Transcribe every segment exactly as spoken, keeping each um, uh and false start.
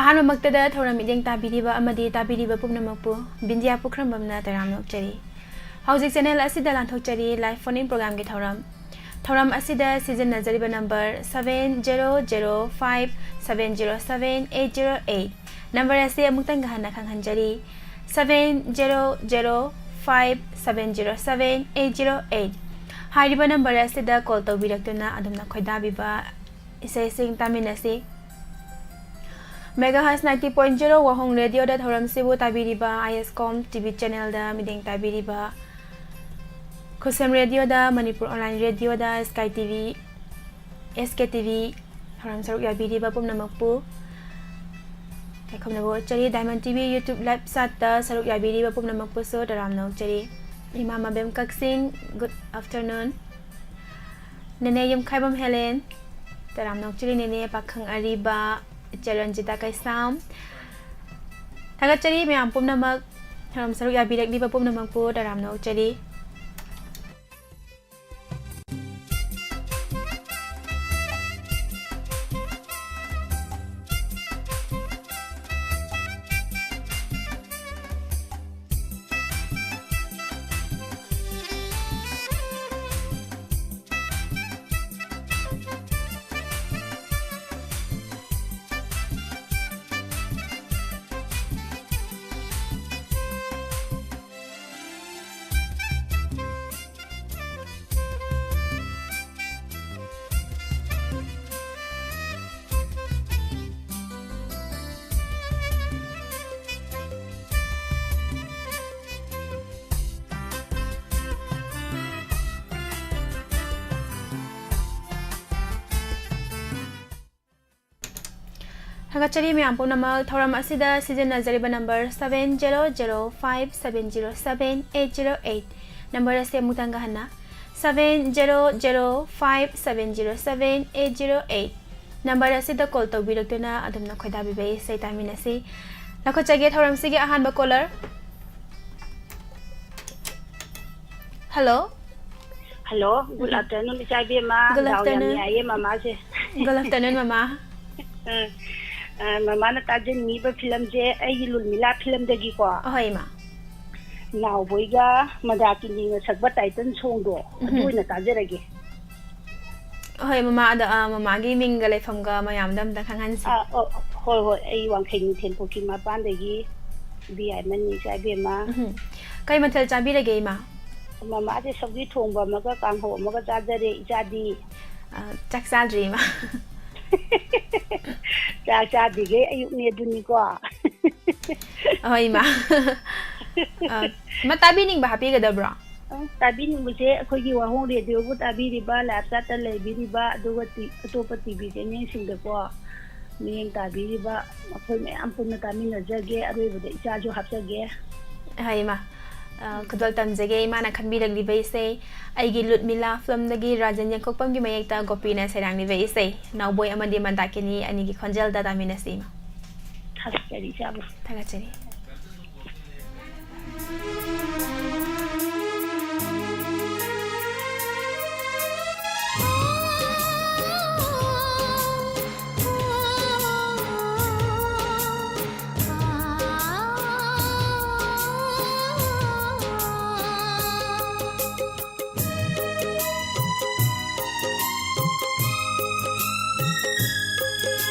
ꯑꯍꯥꯟꯕꯃꯛꯇꯗ ꯊꯧꯔꯝ ꯃꯤꯠꯌꯦꯡ ꯇꯥꯕꯤꯔꯤꯕ ꯑꯃꯗꯤ ꯇꯥꯕꯤꯔꯤꯕ ꯄꯨꯝꯅꯃꯛꯄꯨ ꯕꯤꯟꯗꯤꯌꯥ ꯄꯨꯈ꯭ꯔꯝꯕꯝꯅ ꯇꯔꯥꯝꯅ ꯑꯣꯛꯆꯔꯤ꯫ ꯍꯧꯖꯤꯛ channel ꯑꯁꯤꯗ ꯂꯥꯟꯊꯣꯛꯆꯔꯤ live phone in program ꯒꯤ ꯊꯧꯔꯝ꯫ ꯊꯧꯔꯝ ꯑꯁꯤꯗ ꯁꯤꯖꯤꯟꯅꯖꯔꯤꯕ number seven zero zero five seven zero seven eight zero eight꯫ Number ꯑꯁꯤ ꯑꯃꯨꯛꯇꯪꯒ ꯍꯟꯅ ꯈꯪꯍꯟꯖꯔꯤ, seven zero zero five seven zero seven eight zero eight꯫ ꯍꯥꯏꯔꯤꯕ number ꯑꯁꯤꯗ call ꯇꯧꯕꯤꯔꯛꯇꯨꯅ ꯑꯗꯣꯝꯅ ꯈꯣꯏꯗꯥꯕꯤꯕ ꯏꯁꯩꯁꯤꯡ ꯇꯥꯃꯤꯟꯅꯁꯤ꯫ Megahertz ninety point zero ꯋꯥꯍꯣꯡ radioꯗ ꯊꯧꯔꯝꯁꯤꯕꯨ ꯇꯥꯕꯤꯔꯤꯕ, ISCOM TV channelꯗ ꯃꯤꯠꯌꯦꯡ ꯇꯥꯕꯤꯔꯤꯕ, ꯈꯨꯁꯦꯝ radioꯗ, Manipur online radioꯗ, Sky TV, SKTV ꯊꯧꯔꯝ ꯁꯔꯨꯛ ꯌꯥꯕꯤꯔꯤꯕ ꯄꯨꯝꯅꯃꯛꯄꯨ ꯇꯥꯏꯈꯨꯝꯅꯕ ꯎꯠꯆꯔꯤ꯫ Diamond TV YouTube live chatꯇ ꯁꯔꯨꯛ ꯌꯥꯕꯤꯔꯤꯕ ꯄꯨꯝꯅꯃꯛꯄꯨꯁꯨ ꯇꯔꯥꯝꯅ ꯑꯣꯛꯆꯔꯤ꯫ ꯏꯃꯥ ꯃꯕꯦꯝ ꯀꯛꯆꯤꯡ, good afternoon꯫ ꯅꯦꯅꯦ ꯌꯨꯝꯈꯥꯏꯕꯝ ꯍꯦꯂꯦꯟ, ꯇꯔꯥꯝꯅ ꯑꯣꯛꯆꯔꯤ ꯅꯦꯅꯦ꯫ ꯄꯥꯈꯪ ꯑꯔꯤꯕ, ꯏꯆꯦ ꯔꯟꯖꯤꯇꯥ ꯀꯩꯁꯥꯝ, ꯊꯥꯒꯠꯆꯔꯤ ꯃꯌꯥꯝ ꯄꯨꯝꯅꯃꯛ꯫ ꯊꯧꯔꯝ ꯁꯔꯨꯛ ꯌꯥꯕꯤꯔꯛꯂꯤꯕ ꯄꯨꯝꯅꯃꯛꯄꯨ ꯇꯔꯥꯝꯅ ꯑꯣꯛꯆꯔꯤ꯫ ꯊꯥꯒꯠꯆꯔꯤ ꯃꯌꯥꯝ ꯄꯨꯝꯅꯃꯛ꯫ ꯊꯧꯔꯝ ꯑꯁꯤꯗ ꯁꯤꯖꯤꯟꯅꯖꯔꯤꯕ number seven zero zero five seven zero seven eight zero eight꯫ Number ꯑꯁꯤ ꯑꯃꯨꯛꯇꯪꯒ ꯍꯟꯅ, seven zero zero five seven zero seven eight zero eight꯫ Number ꯑꯁꯤꯗ call ꯇꯧꯕꯤꯔꯛꯇꯨꯅ ꯑꯗꯣꯝꯅ ꯈꯣꯏꯗꯥꯕꯤꯕ ꯏꯁꯩ ꯇꯥꯃꯤꯟꯅꯁꯤ꯫ ꯂꯧꯈꯠꯆꯒꯦ ꯊꯧꯔꯝꯁꯤꯒꯤ ꯑꯍꯥꯟꯕ caller꯫ Hello꯫ Hello, good afternoon, ꯏꯆꯥ ꯏꯕꯦꯝꯃ꯫ Good afternoon꯫ ꯗꯥꯎ ꯌꯥꯝ ꯌꯥꯏꯌꯦ ꯃꯃꯥꯁꯦ꯫ Good afternoon, ꯃꯃꯥ꯫ ꯎꯝ꯫ ꯑ, ꯃꯃꯥꯅ ꯇꯥꯖꯅꯤꯡꯉꯤꯕ ꯐꯤꯂꯝꯁꯦ ꯑꯩꯒꯤ ꯂꯨꯔꯃꯤꯂꯥ ꯐꯤꯂꯝꯗꯒꯤꯀꯣ, ꯑꯍꯣꯏ, ꯏꯃꯥ꯫ ꯅꯥꯎꯕꯣꯏꯒ ꯃꯟꯗꯥꯀꯤꯅꯤꯒ ꯁꯛꯄ ꯇꯥꯏꯇꯜ ꯁꯣꯡꯗꯣ, ꯑꯗꯨ ꯎꯝꯍꯨꯝ꯫ ꯑꯣꯏꯅ ꯇꯥꯖꯔꯒꯦ꯫ ꯑꯍꯣꯏ, ꯃꯃꯥ, ꯑꯗꯣ, ꯑ, ꯃꯃꯥꯒꯤ ꯃꯤꯡꯒ ꯂꯩꯐꯝꯒ ꯃꯌꯥꯝꯗ ꯑꯝꯇ ꯈꯪꯍꯟꯁꯤ꯫ ꯑ, ꯑꯣ, ꯍꯣꯏ, ꯍꯣꯏ, ꯑꯩ ꯋꯥꯡꯈꯩꯅꯤ ꯊꯦꯟꯄꯣꯛꯀꯤ ꯃꯄꯥꯟꯗꯒꯤ ꯕꯤ ꯑꯥꯏ ꯃꯅꯤ ꯏꯆꯥ ꯏꯕꯦꯝꯃ꯫ ꯎꯝꯍꯨꯝ꯫ ꯀꯩ ꯃꯊꯦꯜ ꯆꯥꯕꯤꯔꯒꯦ, ꯏꯃꯥ? ꯃꯃꯥꯁꯦ ꯁꯧꯒ꯭ꯔꯤ ꯊꯣꯡꯕ ꯑꯃꯒ ꯀꯥꯡꯍꯧ ꯑꯃꯒ ꯆꯥꯖꯔꯦ, ꯏꯆꯥꯗꯤ꯫ ꯑ, ꯆꯥꯛ ꯆꯥꯗ꯭ꯔꯤ, ꯏꯃꯥ꯫ ꯆꯥꯛ ꯆꯥꯗ꯭ꯔꯤꯈꯩ ꯑꯌꯨꯛꯅꯦ ꯑꯗꯨꯅꯤꯀꯣ꯫ ꯑꯍꯣꯏ, ꯏꯃꯥ꯫ ꯑ, ꯏꯃꯥ, ꯇꯥꯕꯤꯅꯤꯡꯕ ꯍꯥꯞꯄꯤꯒꯗꯕ꯭ꯔꯣ? ꯑ, ꯇꯥꯕꯤꯅꯤꯡꯕꯁꯦ ꯑꯩꯈꯣꯏꯒꯤ ꯋꯥꯍꯣꯡ ꯔꯦꯗꯤꯑꯣꯕꯨ ꯇꯥꯕꯤꯔꯤꯕ, ꯂꯥꯏꯞ ꯆꯥꯠꯇ ꯂꯩꯕꯤꯔꯤꯕ, ꯑꯗꯨꯒ ꯇꯤ-, ꯑꯇꯣꯞꯄ ꯇꯤ ꯚꯤ ꯆꯦꯅꯦꯜꯁꯤꯡꯗꯀꯣ ꯃꯤꯠꯌꯦꯡ ꯇꯥꯕꯤꯔꯤꯕ ꯃꯈꯣꯏ ꯃꯌꯥꯝ ꯄꯨꯟꯅ ꯇꯥꯃꯤꯟꯅꯖꯒꯦ꯫ ꯑꯔꯣꯏꯕꯗ ꯏꯆꯥꯁꯨ ꯍꯥꯞꯆꯒꯦ꯫ ꯍꯣꯏ, ꯏꯃꯥ꯫ ꯑ, ꯈꯨꯗꯣꯜ ꯇꯝꯖꯒꯦ ꯏꯃꯥꯅ ꯈꯟꯕꯤꯔꯛꯂꯤꯕ ꯏꯁꯩ, ꯑꯩꯒꯤ ꯂꯨꯠꯃꯤꯂꯥ ꯐꯤꯂꯝꯗꯒꯤ ꯔꯥꯖꯦꯟ ꯌꯦꯡꯈꯣꯛꯄꯝꯒꯤ ꯃꯌꯦꯛꯇ ꯒꯣꯄꯤꯅ ꯁꯩꯔꯥꯡꯂꯤꯕ ꯏꯁꯩ, ꯅꯥꯎꯕꯣꯏ ꯑꯃꯗꯤ ꯃꯟꯗꯥꯀꯤꯅꯤ ꯑꯅꯤꯒꯤ ꯈꯣꯟꯖꯦꯜꯗ ꯇꯥꯃꯤꯟꯅꯁꯤ, ꯏꯃꯥ꯫ ꯊꯥꯒꯠꯆꯔꯤ, ꯏꯆꯥꯕꯨ꯫ ꯊꯥꯒꯠꯆꯔꯤ꯫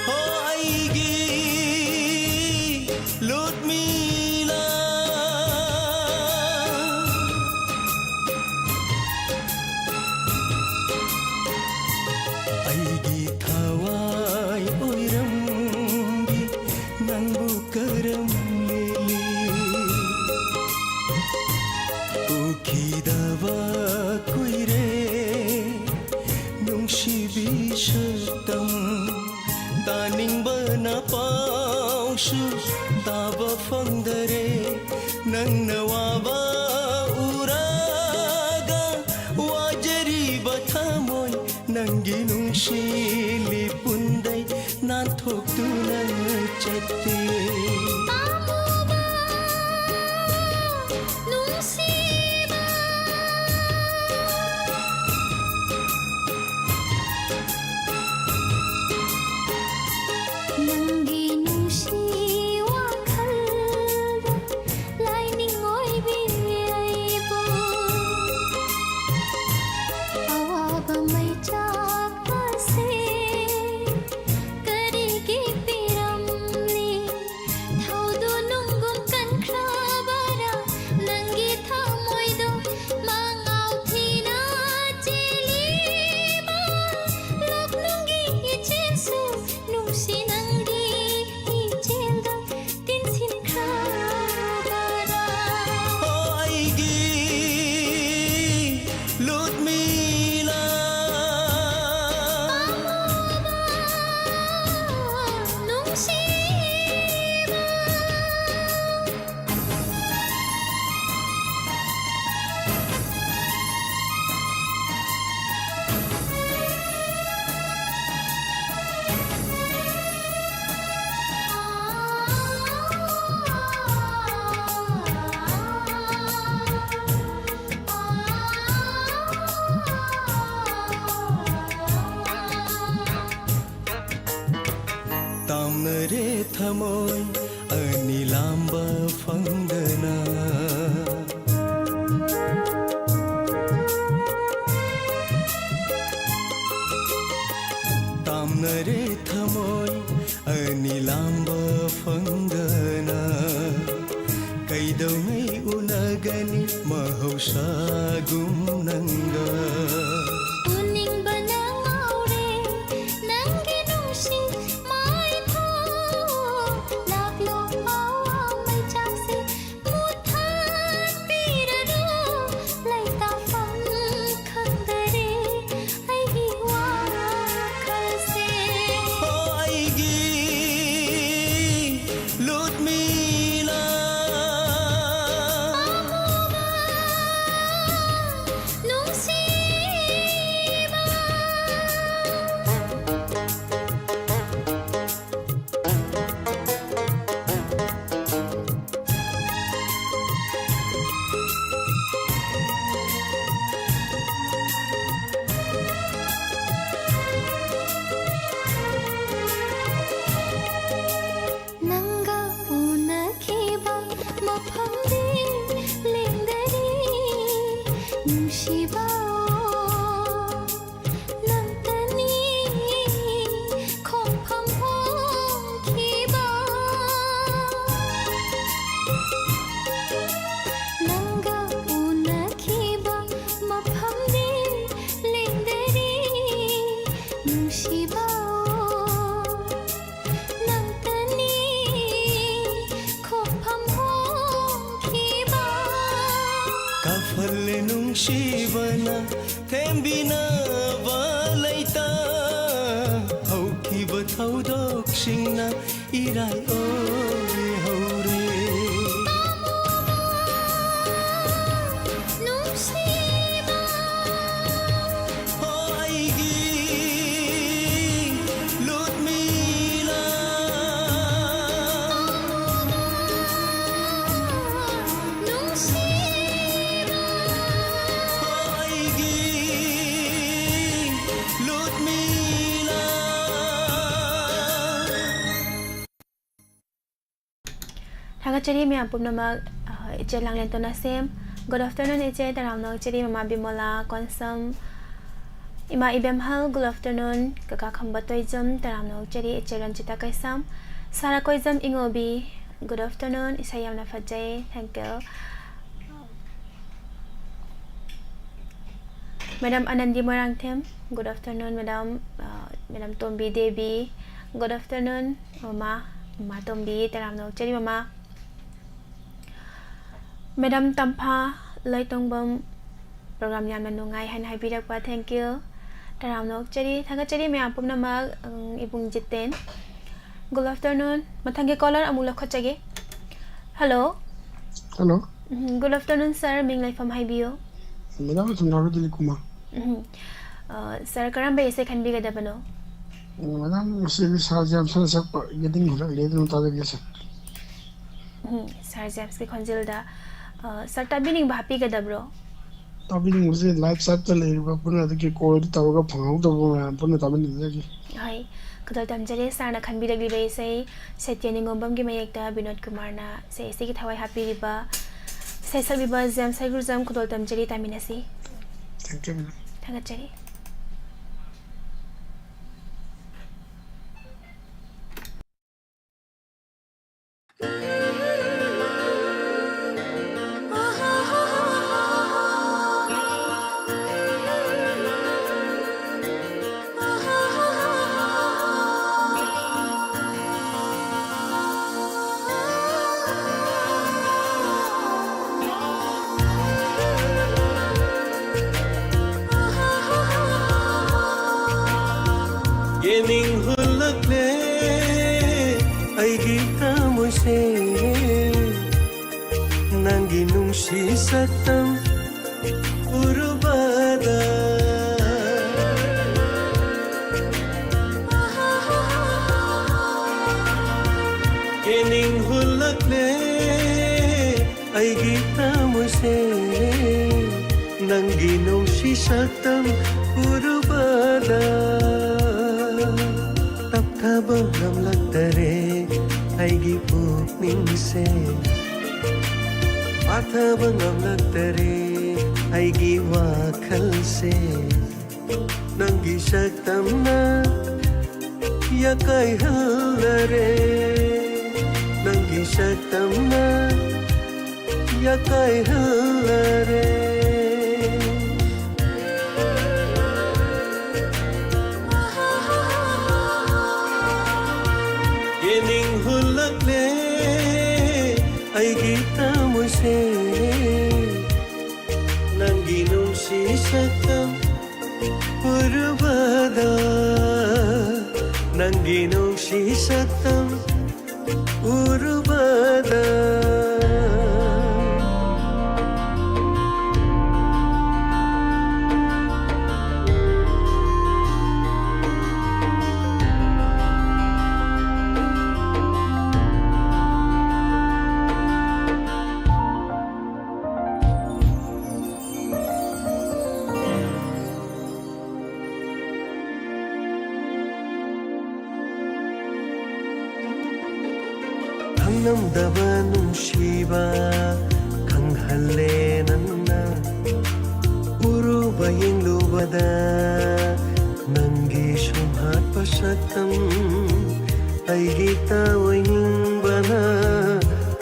ꯍꯣ ꯑꯩꯒꯤ ꯂꯨꯠꯃꯤꯂꯥ, ꯑꯩꯒꯤ ꯊꯋꯥꯏ ꯑꯣꯏꯔꯝꯕꯤ ꯅꯪꯕꯨ ꯀꯔꯝ ꯂꯦꯜꯂꯤ? ꯎꯈꯤꯗꯕ ꯀꯨꯏꯔꯦ ꯅꯨꯡꯁꯤꯕꯤ ꯁꯛꯇꯝ, ꯇꯥꯅꯤꯡꯕꯅ ꯄꯥꯎꯁꯨ ꯇꯥꯕ ꯐꯪꯗꯔꯦ꯫ ꯅꯪꯅ ꯋꯥꯕ ꯎꯔꯒ ꯋꯥꯖꯔꯤꯕ ꯊꯃꯣꯏ, ꯅꯪꯒꯤ ꯅꯨꯡꯁꯤ ꯂꯤꯄꯨꯟꯗꯩ ꯅꯥꯟꯊꯣꯛꯇꯨꯅ ꯆꯠꯇꯦ꯫ ꯄꯥꯝꯃꯨꯕ ꯅꯨꯡꯁꯤꯕ, ꯅꯪꯒꯤ ꯊꯃꯣꯏ ꯑꯅꯤ ꯂꯥꯝꯕ ꯐꯪꯗꯅ꯫ ꯇꯥꯝꯅꯔꯦ ꯊꯃꯣꯏ ꯑꯅꯤ ꯂꯥꯝꯕ ꯐꯪꯗꯅ꯫ ꯀꯩꯗꯧꯉꯩ ꯎꯅꯒꯅꯤ ꯃꯍꯧꯁꯥꯒꯨꯝ ꯅꯪꯒ? ꯎꯅꯤꯡꯕꯅ ꯉꯥꯎꯔꯦ ꯅꯪꯒꯤ ꯅꯨꯡꯁꯤ ꯃꯥꯏꯊꯣꯡ꯫ ꯂꯥꯛꯂꯣ ꯑꯋꯥ ꯃꯩꯆꯥꯛꯁꯦ ꯃꯨꯊꯠꯄꯤꯔꯔꯣ꯫ ꯂꯩꯇꯥꯐꯝ ꯈꯪꯗꯔꯦ ꯑꯩꯒꯤ ꯋꯥꯈꯜꯁꯦ꯫ ꯍꯣ ꯑꯩꯒꯤ ꯂꯨꯠꯃꯤꯂꯥ꯫ ꯄꯥꯝꯃꯨꯕ ꯅꯨꯡꯁꯤꯕ꯫ ꯅꯪꯒ ꯎꯅꯈꯤꯕ ꯃꯐꯝꯗꯤ ꯂꯦꯡꯗꯔꯤ ꯅꯨꯡꯁꯤꯕ꯫ ꯅꯪꯇꯅꯤ ꯈꯣꯡꯐꯝ ꯍꯣꯡꯈꯤꯕ꯫ ꯅꯪꯒ ꯎꯅꯈꯤꯕ ꯃꯐꯝꯗꯤ ꯂꯦꯡꯗꯔꯤ ꯅꯨꯡꯁꯤꯕ꯫ ꯅꯪꯇꯅꯤ ꯈꯣꯡꯐꯝ ꯍꯣꯡꯈꯤꯕ꯫ ꯀꯥꯐꯜꯂꯦ ꯅꯨꯡꯁꯤꯕꯅ ꯊꯦꯝꯕꯤꯅꯕ ꯂꯩꯇ꯫ ꯍꯧꯈꯤꯕ ꯊꯧꯗꯣꯛꯁꯤꯡꯅ ꯏꯔꯥꯏ ꯑꯣꯏꯍꯧꯔꯦ꯫ ꯄꯥꯝꯃꯨꯕ ꯅꯨꯡꯁꯤꯕ꯫ ꯍꯣ ꯑꯩꯒꯤ ꯂꯨꯠꯃꯤꯂꯥ꯫ ꯅꯨꯡꯁꯤꯕ꯫ ꯍꯣ ꯑꯩꯒꯤ ꯊꯥꯒꯠꯆꯔꯤ ꯃꯌꯥꯝ ꯄꯨꯝꯅꯃꯛ꯫ ꯑ, ꯏꯆꯦ ꯂꯥꯡꯂꯦꯟꯇꯣꯟ ꯑꯁꯦꯝ, good afternoon ꯏꯆꯦ, ꯇꯔꯥꯝꯅ ꯑꯣꯛꯆꯔꯤ꯫ ꯃꯃꯥ ꯕꯤꯃꯣꯂꯥ ꯀꯣꯟꯁꯝ, ꯏꯃꯥ ꯏꯕꯦꯝꯍꯜ, good afternoon꯫ ꯀꯀꯥ ꯈꯝꯕ ꯇꯣꯏꯖꯝ, ꯇꯔꯥꯝꯅ ꯑꯣꯛꯆꯔꯤ꯫ ꯏꯆꯦ ꯔꯟꯖꯤꯇꯥ ꯀꯩꯁꯥꯝ, ꯁꯥꯔꯥ ꯀꯣꯏꯖꯝ ꯏꯉꯣꯕꯤ, good afternoon꯫ ꯏꯁꯩ ꯌꯥꯝꯅ ꯐꯖꯩ, thank you꯫ Madam ꯑꯅꯟꯗꯤ Moirangthem, good afternoon madam꯫ ꯑ, Madam ꯇꯣꯝꯕꯤ ꯗꯦꯕꯤ, good afternoon꯫ ꯃꯃꯥ, ꯃꯃꯥ ꯇꯣꯝꯕꯤ, ꯇꯔꯥꯝꯅ ꯑꯣꯛꯆꯔꯤ ꯃꯃꯥ꯫ Madam ꯇꯝꯐꯥ ꯂꯩꯇꯣꯡꯕꯝ, program ꯌꯥꯝꯅ ꯅꯨꯡꯉꯥꯏ ꯍꯥꯏꯅ ꯍꯥꯏꯕꯤꯔꯛꯄ, thank you꯫ ꯇꯔꯥꯝꯅ ꯑꯣꯛꯆꯔꯤ, ꯊꯥꯒꯠꯆꯔꯤ ꯃꯌꯥꯝ ꯄꯨꯝꯅꯃꯛ꯫ ꯎꯝ, ꯏꯕꯨꯡ ꯖꯤꯇꯦꯟ, good afternoon꯫ ꯃꯊꯪꯒꯤ caller ꯑꯃꯨꯛ ꯂꯧꯈꯠꯆꯒꯦ꯫ Hello꯫ Hello꯫ ꯎꯝ, good afternoon sir, ꯃꯤꯡ ꯂꯩꯐꯝ ꯍꯥꯏꯕꯤꯌꯨ꯫ Madam, ꯊꯨꯝꯖꯥꯕ ꯗꯤꯂꯤꯞ ꯀꯨꯃꯥꯔ꯫ ꯎꯝ꯫ ꯑ, sir, ꯀꯔꯝꯕ ꯏꯁꯩ ꯈꯟꯕꯤꯒꯗꯕꯅꯣ? ꯎꯝ, madam, ꯉꯁꯤꯗꯤ ꯁꯥꯔ ꯖꯦꯝꯁꯅ ꯁꯛꯄ ꯌꯦꯅꯤꯡ ꯍꯨꯜꯂꯛꯂꯦ, ꯑꯗꯨꯝ ꯇꯥꯖꯒꯦ sir꯫ ꯎꯝ, sir ꯖꯦꯝꯁꯀꯤ ꯈꯣꯟꯖꯦꯜꯗ, ꯑ, sir ꯇꯥꯕꯤꯅꯤꯡꯕ ꯍꯥꯞꯄꯤꯒꯗꯕ꯭ꯔꯣ? ꯇꯥꯕꯤꯅꯤꯡꯕꯁꯦ live chatꯇ ꯂꯩꯔꯤꯕ ꯄꯨꯟꯅ, ꯑꯗꯒꯤ callꯗꯤ ꯇꯧꯔꯒ ꯐꯪꯍꯧꯗꯕ ꯃꯌꯥꯝ ꯄꯨꯟꯅ ꯇꯥꯃꯤꯟꯅꯖꯒꯦ꯫ ꯍꯣꯏ, ꯈꯨꯗꯣꯜ ꯇꯝꯖꯔꯤ꯫ Sirꯅ ꯈꯟꯕꯤꯔꯛꯂꯤꯕ ꯏꯁꯩ ꯁꯇ꯭ꯌ ꯅꯤꯉꯣꯝꯕꯝꯒꯤ ꯃꯌꯦꯛꯇ ꯕꯤꯅꯣꯗ ꯀꯨꯃꯥꯔꯅ ꯏꯁꯩ ꯑꯁꯤꯒꯤ ꯊꯋꯥꯏ ꯍꯥꯞꯄꯤꯔꯤꯕ ꯏꯁꯩ ꯁꯛꯂꯤꯕ ꯖꯦꯝꯁ ꯍꯩꯒ꯭ꯔꯨꯖꯝ, ꯈꯨꯗꯣꯜ ꯇꯝꯖꯔꯤ, ꯇꯥꯃꯤꯟꯅꯁꯤ꯫ Thank you, madam꯫ ꯊꯥꯒꯠꯆꯔꯤ꯫ ꯌꯦꯅꯤꯡ ꯍꯨꯜꯂꯛꯂꯦ ꯑꯩꯒꯤ ꯊꯃꯣꯏꯁꯦ, ꯅꯪꯒꯤ ꯅꯨꯡꯁꯤ ꯁꯛꯇꯝ ꯎꯔꯨꯕꯗ꯫ ꯌꯦꯅꯤꯡ ꯍꯨꯜꯂꯛꯂꯦ ꯑꯩꯒꯤ ꯊꯃꯣꯏꯁꯦ, ꯅꯪꯒꯤ ꯅꯨꯡꯁꯤ ꯁꯛꯇꯝ ꯎꯔꯨꯕꯗ꯫ ꯇꯞꯊꯕ ꯉꯝꯂꯛꯇꯔꯦ ꯑꯩꯒꯤ ꯄꯨꯛꯅꯤꯡꯁꯦ ꯄꯥꯊꯕ ꯉꯝꯂꯛꯇꯔꯦ, ꯑꯩꯒꯤ ꯋꯥꯈꯜꯁꯦ ꯅꯪꯒꯤ ꯁꯛꯇꯝꯅ ꯌꯥꯀꯥꯏꯍꯜꯂꯔꯦ, ꯅꯪꯒꯤ ꯁꯛꯇꯝꯅ ꯌꯥꯀꯥꯏꯍꯜꯂꯔꯦ꯫ ꯌꯦꯅꯤꯡ ꯍꯨꯜꯂꯛꯂꯦ ꯑꯩꯒꯤ ꯊꯃꯣꯏꯁꯦ, ꯅꯪꯒꯤ ꯅꯨꯡꯁꯤ ꯁꯛꯇꯝ ꯎꯔꯨꯕꯗ, ꯅꯪꯒꯤ ꯅꯨꯡꯁꯤ ꯁꯛꯇꯝ ꯎꯔꯨꯕꯗ꯫ ꯈꯪꯂꯝꯗꯕ ꯅꯨꯡꯁꯤꯕ ꯈꯪꯍꯜꯂꯦ ꯅꯪꯅ꯫ ꯎꯔꯨꯕ ꯌꯦꯡꯂꯨꯕꯗ ꯅꯪꯒꯤ ꯁꯨꯝꯍꯠꯄ ꯁꯛꯇꯝ ꯑꯩꯒꯤ ꯇꯥꯑꯣꯏꯅꯤꯡꯕꯅ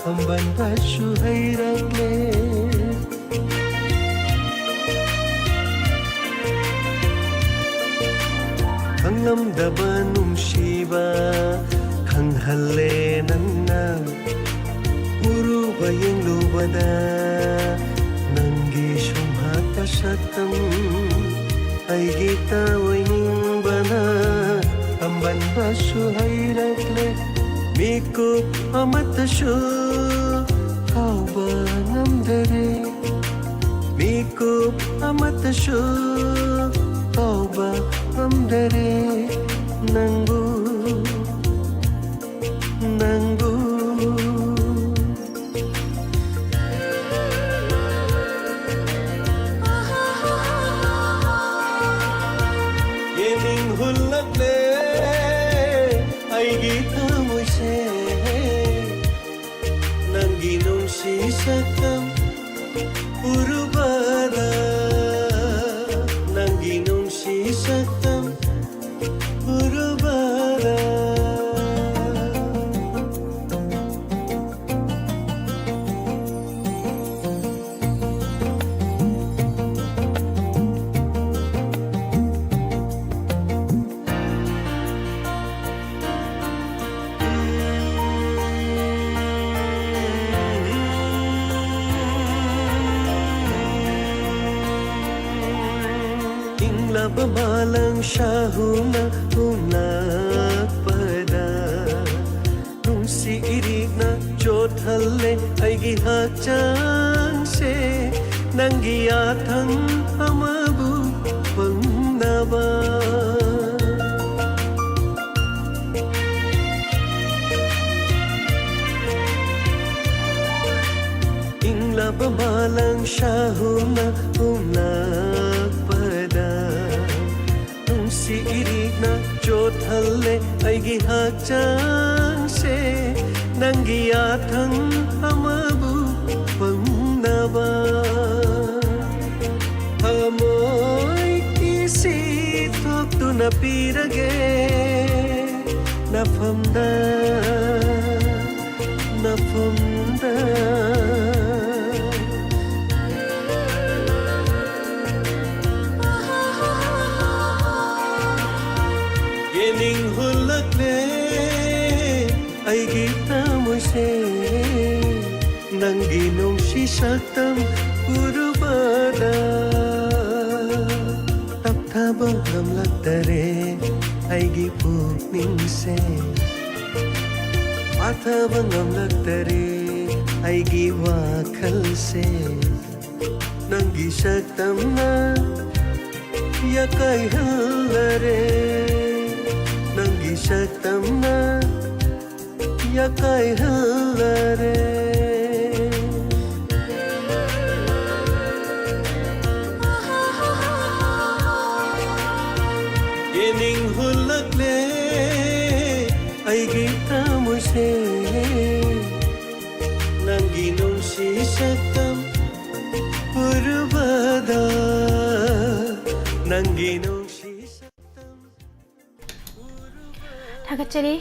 ꯄꯥꯝꯕꯟꯕꯁꯨ ꯍꯩꯔꯛꯂꯦ꯫ ꯈꯪꯂꯝꯗꯕ ꯅꯨꯡꯁꯤꯕ ꯈꯪꯍꯜꯂꯦ ꯅꯪꯅ꯫ ꯎꯔꯨꯕ ꯌꯦꯡꯂꯨꯕꯗ ꯅꯪꯒꯤ ꯁꯨꯝꯍꯠꯄ ꯁꯛꯇꯝ ꯑꯩꯒꯤ ꯇꯥꯑꯣꯏꯅꯤꯡꯕꯅ ꯄꯥꯝꯕꯟꯕꯁꯨ ꯍꯩꯔꯛꯂꯦ꯫ ꯃꯤꯀꯨꯞ ꯑꯃꯠꯇꯁꯨ ꯀꯥꯎꯕ ꯉꯝꯗꯔꯦ꯫ ꯃꯤꯀꯨꯞ ꯑꯃꯠꯇꯁꯨ ꯀꯥꯎꯕ ꯉꯝꯗꯔꯦ ꯅꯪꯕꯨ, ꯅꯪꯕꯨ꯫ ꯌꯦꯅꯤꯡ ꯍꯨꯜꯂꯛꯂꯦ ꯑꯩꯒꯤ ꯊꯃꯣꯏꯁꯦ꯫ ꯅꯨꯡꯁꯤ ꯁꯛꯇꯝ ꯎꯔꯨꯕꯗ, ꯅꯪꯒꯤ ꯅꯨꯡꯁꯤ ꯁꯛꯇꯝ ꯎꯔꯨꯕꯗ꯫ ꯏꯪꯂꯕ ꯃꯥꯂꯪ ꯁꯥꯍꯨꯅ ꯍꯨꯝꯂꯛꯄꯗ, ꯅꯨꯡꯁꯤ ꯏꯔꯤꯛꯅ ꯆꯣꯠꯍꯜꯂꯦ ꯑꯩꯒꯤ ꯍꯛꯆꯥꯡꯁꯦ, ꯅꯪꯒꯤ ꯌꯥꯊꯪ ꯑꯃꯕꯨ ꯐꯪꯅꯕ꯫ ꯏꯪꯂꯕ ꯃꯥꯂꯪ ꯁꯥꯍꯨꯅ ꯍꯨꯝꯂꯛꯄꯗ, ꯅꯨꯡꯁꯤ ꯏꯔꯤꯛꯅ ꯆꯣꯠꯍꯜꯂꯦ ꯑꯩꯒꯤ ꯍꯛꯆꯥꯡꯁꯦ, ꯅꯪꯒꯤ ꯌꯥꯊꯪ ꯑꯃꯕꯨ ꯐꯪꯅꯕ꯫ ꯊꯃꯣꯏ ꯀꯤꯁꯤ ꯊꯣꯛꯇꯨꯅ ꯄꯤꯔꯒꯦ ꯅꯐꯝꯗ, ꯅꯐꯝꯗ꯫ ꯌꯦꯅꯤꯡ ꯍꯨꯜꯂꯛꯂꯦ ꯑꯩꯒꯤ ꯊꯃꯣꯏꯁꯦ, ꯅꯪꯒꯤ ꯅꯨꯡꯁꯤ ꯁꯛꯇꯝ ꯎꯔꯨꯕꯗ꯫ ꯇꯞꯊꯕ ꯉꯝꯂꯛꯇꯔꯦ ꯑꯩꯒꯤ ꯄꯨꯛꯅꯤꯡꯁꯦ, ꯐꯥꯊꯕ ꯉꯝꯂꯛꯇꯔꯦ ꯑꯩꯒꯤ ꯋꯥꯈꯜꯁꯦ꯫ ꯅꯪꯒꯤ ꯁꯛꯇꯝꯅ ꯌꯥꯀꯥꯏꯍꯜꯂꯔꯦ, ꯅꯪꯒꯤ ꯁꯛꯇꯝꯅ ꯌꯥꯀꯥꯏꯍꯜꯂꯔꯦ꯫ ꯌꯦꯅꯤꯡ ꯍꯨꯜꯂꯛꯂꯦ ꯑꯩꯒꯤ ꯊꯃꯣꯏꯁꯦ, ꯅꯪꯒꯤ ꯅꯨꯡ ꯅꯪꯒꯤ ꯅꯨꯡꯁꯤ ꯊꯥꯒꯠꯆꯔꯤ꯫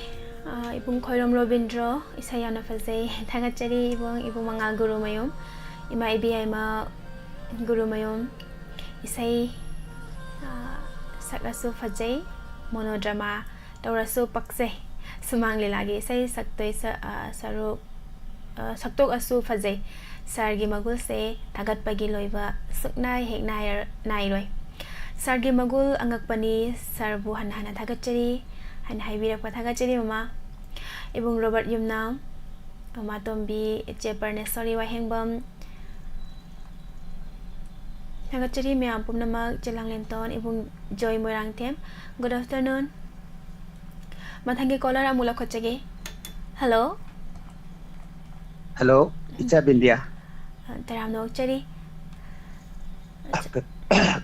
ꯑ, ꯏꯕꯨꯡ ꯈꯣꯏꯔꯣꯝ ꯔꯣꯕꯤꯟꯗ꯭ꯔꯣ, ꯏꯁꯩ ꯌꯥꯝꯅ ꯐꯖꯩ꯫ ꯊꯥꯒꯠꯆꯔꯤ ꯏꯕꯨꯡ, ꯏꯕꯨꯡ ꯃꯉꯥꯜ ꯒꯨꯔꯨꯃꯌꯨꯝ, ꯏꯃꯥ ꯏꯕꯦꯝꯃ ꯒꯨꯔꯨꯃꯌꯨꯝ꯫ ꯏꯁꯩ, ꯑ, ꯁꯛꯑꯁꯨ ꯐꯖꯩ, ꯃꯣꯅꯣꯗ꯭ꯔꯃꯥ ꯇꯧꯔꯁꯨ ꯄꯛꯆꯩ꯫ ꯁꯨꯃꯥꯡ ꯂꯤꯂꯥꯒꯤ ꯏꯁꯩ ꯁꯛꯇꯣꯏ ꯁ-, ꯑ, ꯁꯔꯨꯛ, ꯑ, ꯁꯛꯇꯣꯛꯑꯁꯨ ꯐꯖꯩ꯫ ꯁꯥꯔꯒꯤ ꯃꯒꯨꯜꯁꯦ ꯊꯥꯒꯠꯄꯒꯤ ꯂꯣꯏꯕ ꯁꯨꯛꯅꯥꯏ ꯍꯦꯛ ꯅꯥꯏꯔ-, ꯅꯥꯏꯔꯣꯏ꯫ ꯁꯥꯔꯒꯤ ꯃꯒꯨꯜ ꯑꯉꯛꯄꯅꯤ, ꯁꯥꯔꯕꯨ ꯍꯟꯅ ꯍꯟꯅ ꯊꯥꯒꯠꯆꯔꯤ ꯍꯥꯏꯅ ꯍꯥꯏꯕꯤꯔꯛꯄ ꯊꯥꯒꯠꯆꯔꯤ ꯃꯃꯥ꯫ ꯏꯕꯨꯡ ꯔꯣꯕꯔꯠ ꯌꯨꯝꯅꯥꯝ, ꯃꯃꯥ ꯇꯣꯝꯕꯤ, ꯏꯆꯦ ꯄꯔꯅꯦꯁꯣꯔꯤ ꯋꯥꯍꯦꯡꯕꯝ, ꯊꯥꯒꯠꯆꯔꯤ ꯃꯌꯥꯝ ꯄꯨꯝꯅꯃꯛ, ꯏꯆꯦ ꯂꯥꯡꯂꯦꯟꯇꯣꯟ, ꯏꯕꯨꯡ ꯖꯣꯏ ꯃꯣꯏꯔꯥꯡꯊꯦꯝ꯫ Good afternoon꯫ ꯃꯊꯪꯒꯤ caller ꯑꯃꯨꯛ ꯂꯧꯈꯠꯆꯒꯦ꯫ Hello꯫ Hello, ꯏꯆꯥ ꯕꯤꯟꯗꯤꯌꯥ꯫ ꯑ, ꯇꯔꯥꯝꯅ ꯑꯣꯛꯆꯔꯤ꯫ ꯑ, ꯀ-,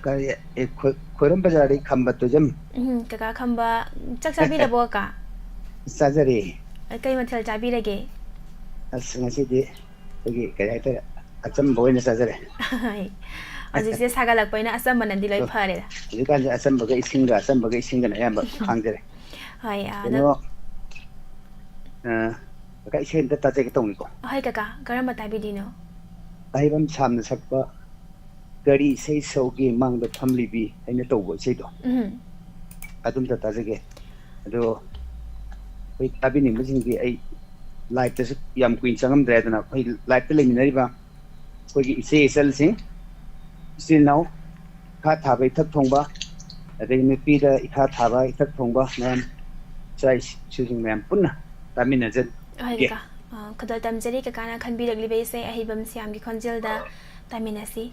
ꯀꯔꯤ, ꯑꯦ, ꯈꯣꯏ-, ꯈꯣꯏꯔꯝ ꯕꯖꯥꯔꯗꯒꯤ ꯈꯝꯕ ꯇꯣꯏꯖꯝ꯫ ꯎꯝ, ꯀꯀꯥ ꯈꯝꯕ, ꯆꯥꯛ ꯆꯥꯕꯤꯔꯕꯣ, ꯀꯀꯥ? ꯆꯥꯖꯔꯦ꯫ ꯑ, ꯀꯩ ꯃꯊꯦꯜ ꯆꯥꯕꯤꯔꯒꯦ? ꯑꯁ, ꯉꯁꯤꯗꯤ ꯑꯩꯈꯣꯏꯒꯤ, ꯀꯔꯤ ꯍꯥꯏꯇꯥꯔꯦ, ꯑꯆꯝꯕ ꯑꯣꯏꯅ ꯆꯥꯖꯔꯦ꯫ ꯍꯣꯏ꯫ ꯍꯧꯖꯤꯛꯁꯦ ꯁꯥꯒꯠꯂꯛꯄꯅꯤꯅ ꯑꯆꯝꯕꯅꯗꯤ ꯂꯣꯏ ꯐꯔꯦꯗ꯫ ꯍꯧꯖꯤꯛꯀꯥꯟꯁꯦ ꯑꯆꯝꯕꯒ ꯏꯁꯤꯡꯒ, ꯑꯆꯝꯕꯒ ꯏꯁꯤꯡꯒꯅ ꯑꯌꯥꯝꯕ ꯈꯥꯡꯖꯔꯦ꯫ ꯍꯣꯏ, ꯑ, ꯀꯩꯅꯣ, ꯑꯗꯣ ꯑ, ꯀꯀꯥ, ꯏꯁꯩ ꯑꯝꯇ ꯇꯥꯖꯒꯦ ꯇꯧꯅꯤꯀꯣ꯫ ꯍꯣꯏ, ꯀꯀꯥ, ꯀꯔꯝꯕ ꯇꯥꯕꯤꯗꯣꯏꯅꯣ? ꯑꯍꯩꯕꯝ ꯁꯥꯝꯅ ꯁꯛꯄ "ꯀꯔꯤ ꯏꯁꯩ ꯁꯧꯒꯦ ꯃꯥꯡꯗ ꯐꯝꯂꯤꯕꯤ" ꯍꯥꯏꯅ ꯇꯧꯕ ꯏꯁꯩꯗꯣ꯫ ꯎꯝ꯫ ꯑꯗꯨꯝꯇ ꯇꯥꯖꯒꯦ꯫ ꯑꯗꯣ ꯑꯩꯈꯣꯏ ꯇꯥꯕꯤꯅꯤꯡꯕꯁꯤꯡꯗꯤ ꯑꯩ live-ꯇꯁꯨ ꯌꯥꯝ ꯀꯨꯏꯅ ꯆꯪꯉꯝꯗ꯭ꯔꯦ, ꯑꯗꯨꯅ ꯑꯩꯈꯣꯏ live-ꯇ ꯂꯩꯃꯤꯟꯅꯔꯤꯕ ꯑꯩꯈꯣꯏꯒꯤ ꯏꯆꯦ ꯏꯆꯜꯁꯤꯡ, ꯏꯆꯤꯜ ꯏꯅꯥꯎ, ꯏꯈꯥ ꯊꯥꯕ ꯏꯊꯛ ꯊꯣꯡꯕ, ꯑꯗꯒꯤ ꯅꯨꯄꯤꯗ ꯏꯈꯥ ꯊꯥꯕ ꯏꯊꯛ ꯊꯣꯡꯕ ꯃꯌꯥꯝ, ꯏꯆꯥ ꯏꯁꯨꯁꯤꯡ ꯃꯌꯥꯝ ꯄꯨꯟꯅ ꯇꯥꯃꯤꯟꯅꯖꯒꯦ꯫ ꯍꯣꯏ, ꯀꯀꯥ꯫ ꯑ, ꯈꯨꯗꯣꯜ ꯇꯝꯖꯔꯤ ꯀꯀꯥꯅ ꯈꯟꯕꯤꯔꯛꯂꯤꯕ ꯏꯁꯩ ꯑꯍꯩꯕꯝ ꯁ꯭ꯌꯥꯝꯒꯤ ꯈꯣꯟꯖꯦꯜꯗ ꯇꯥꯃꯤꯟꯅꯁꯤ꯫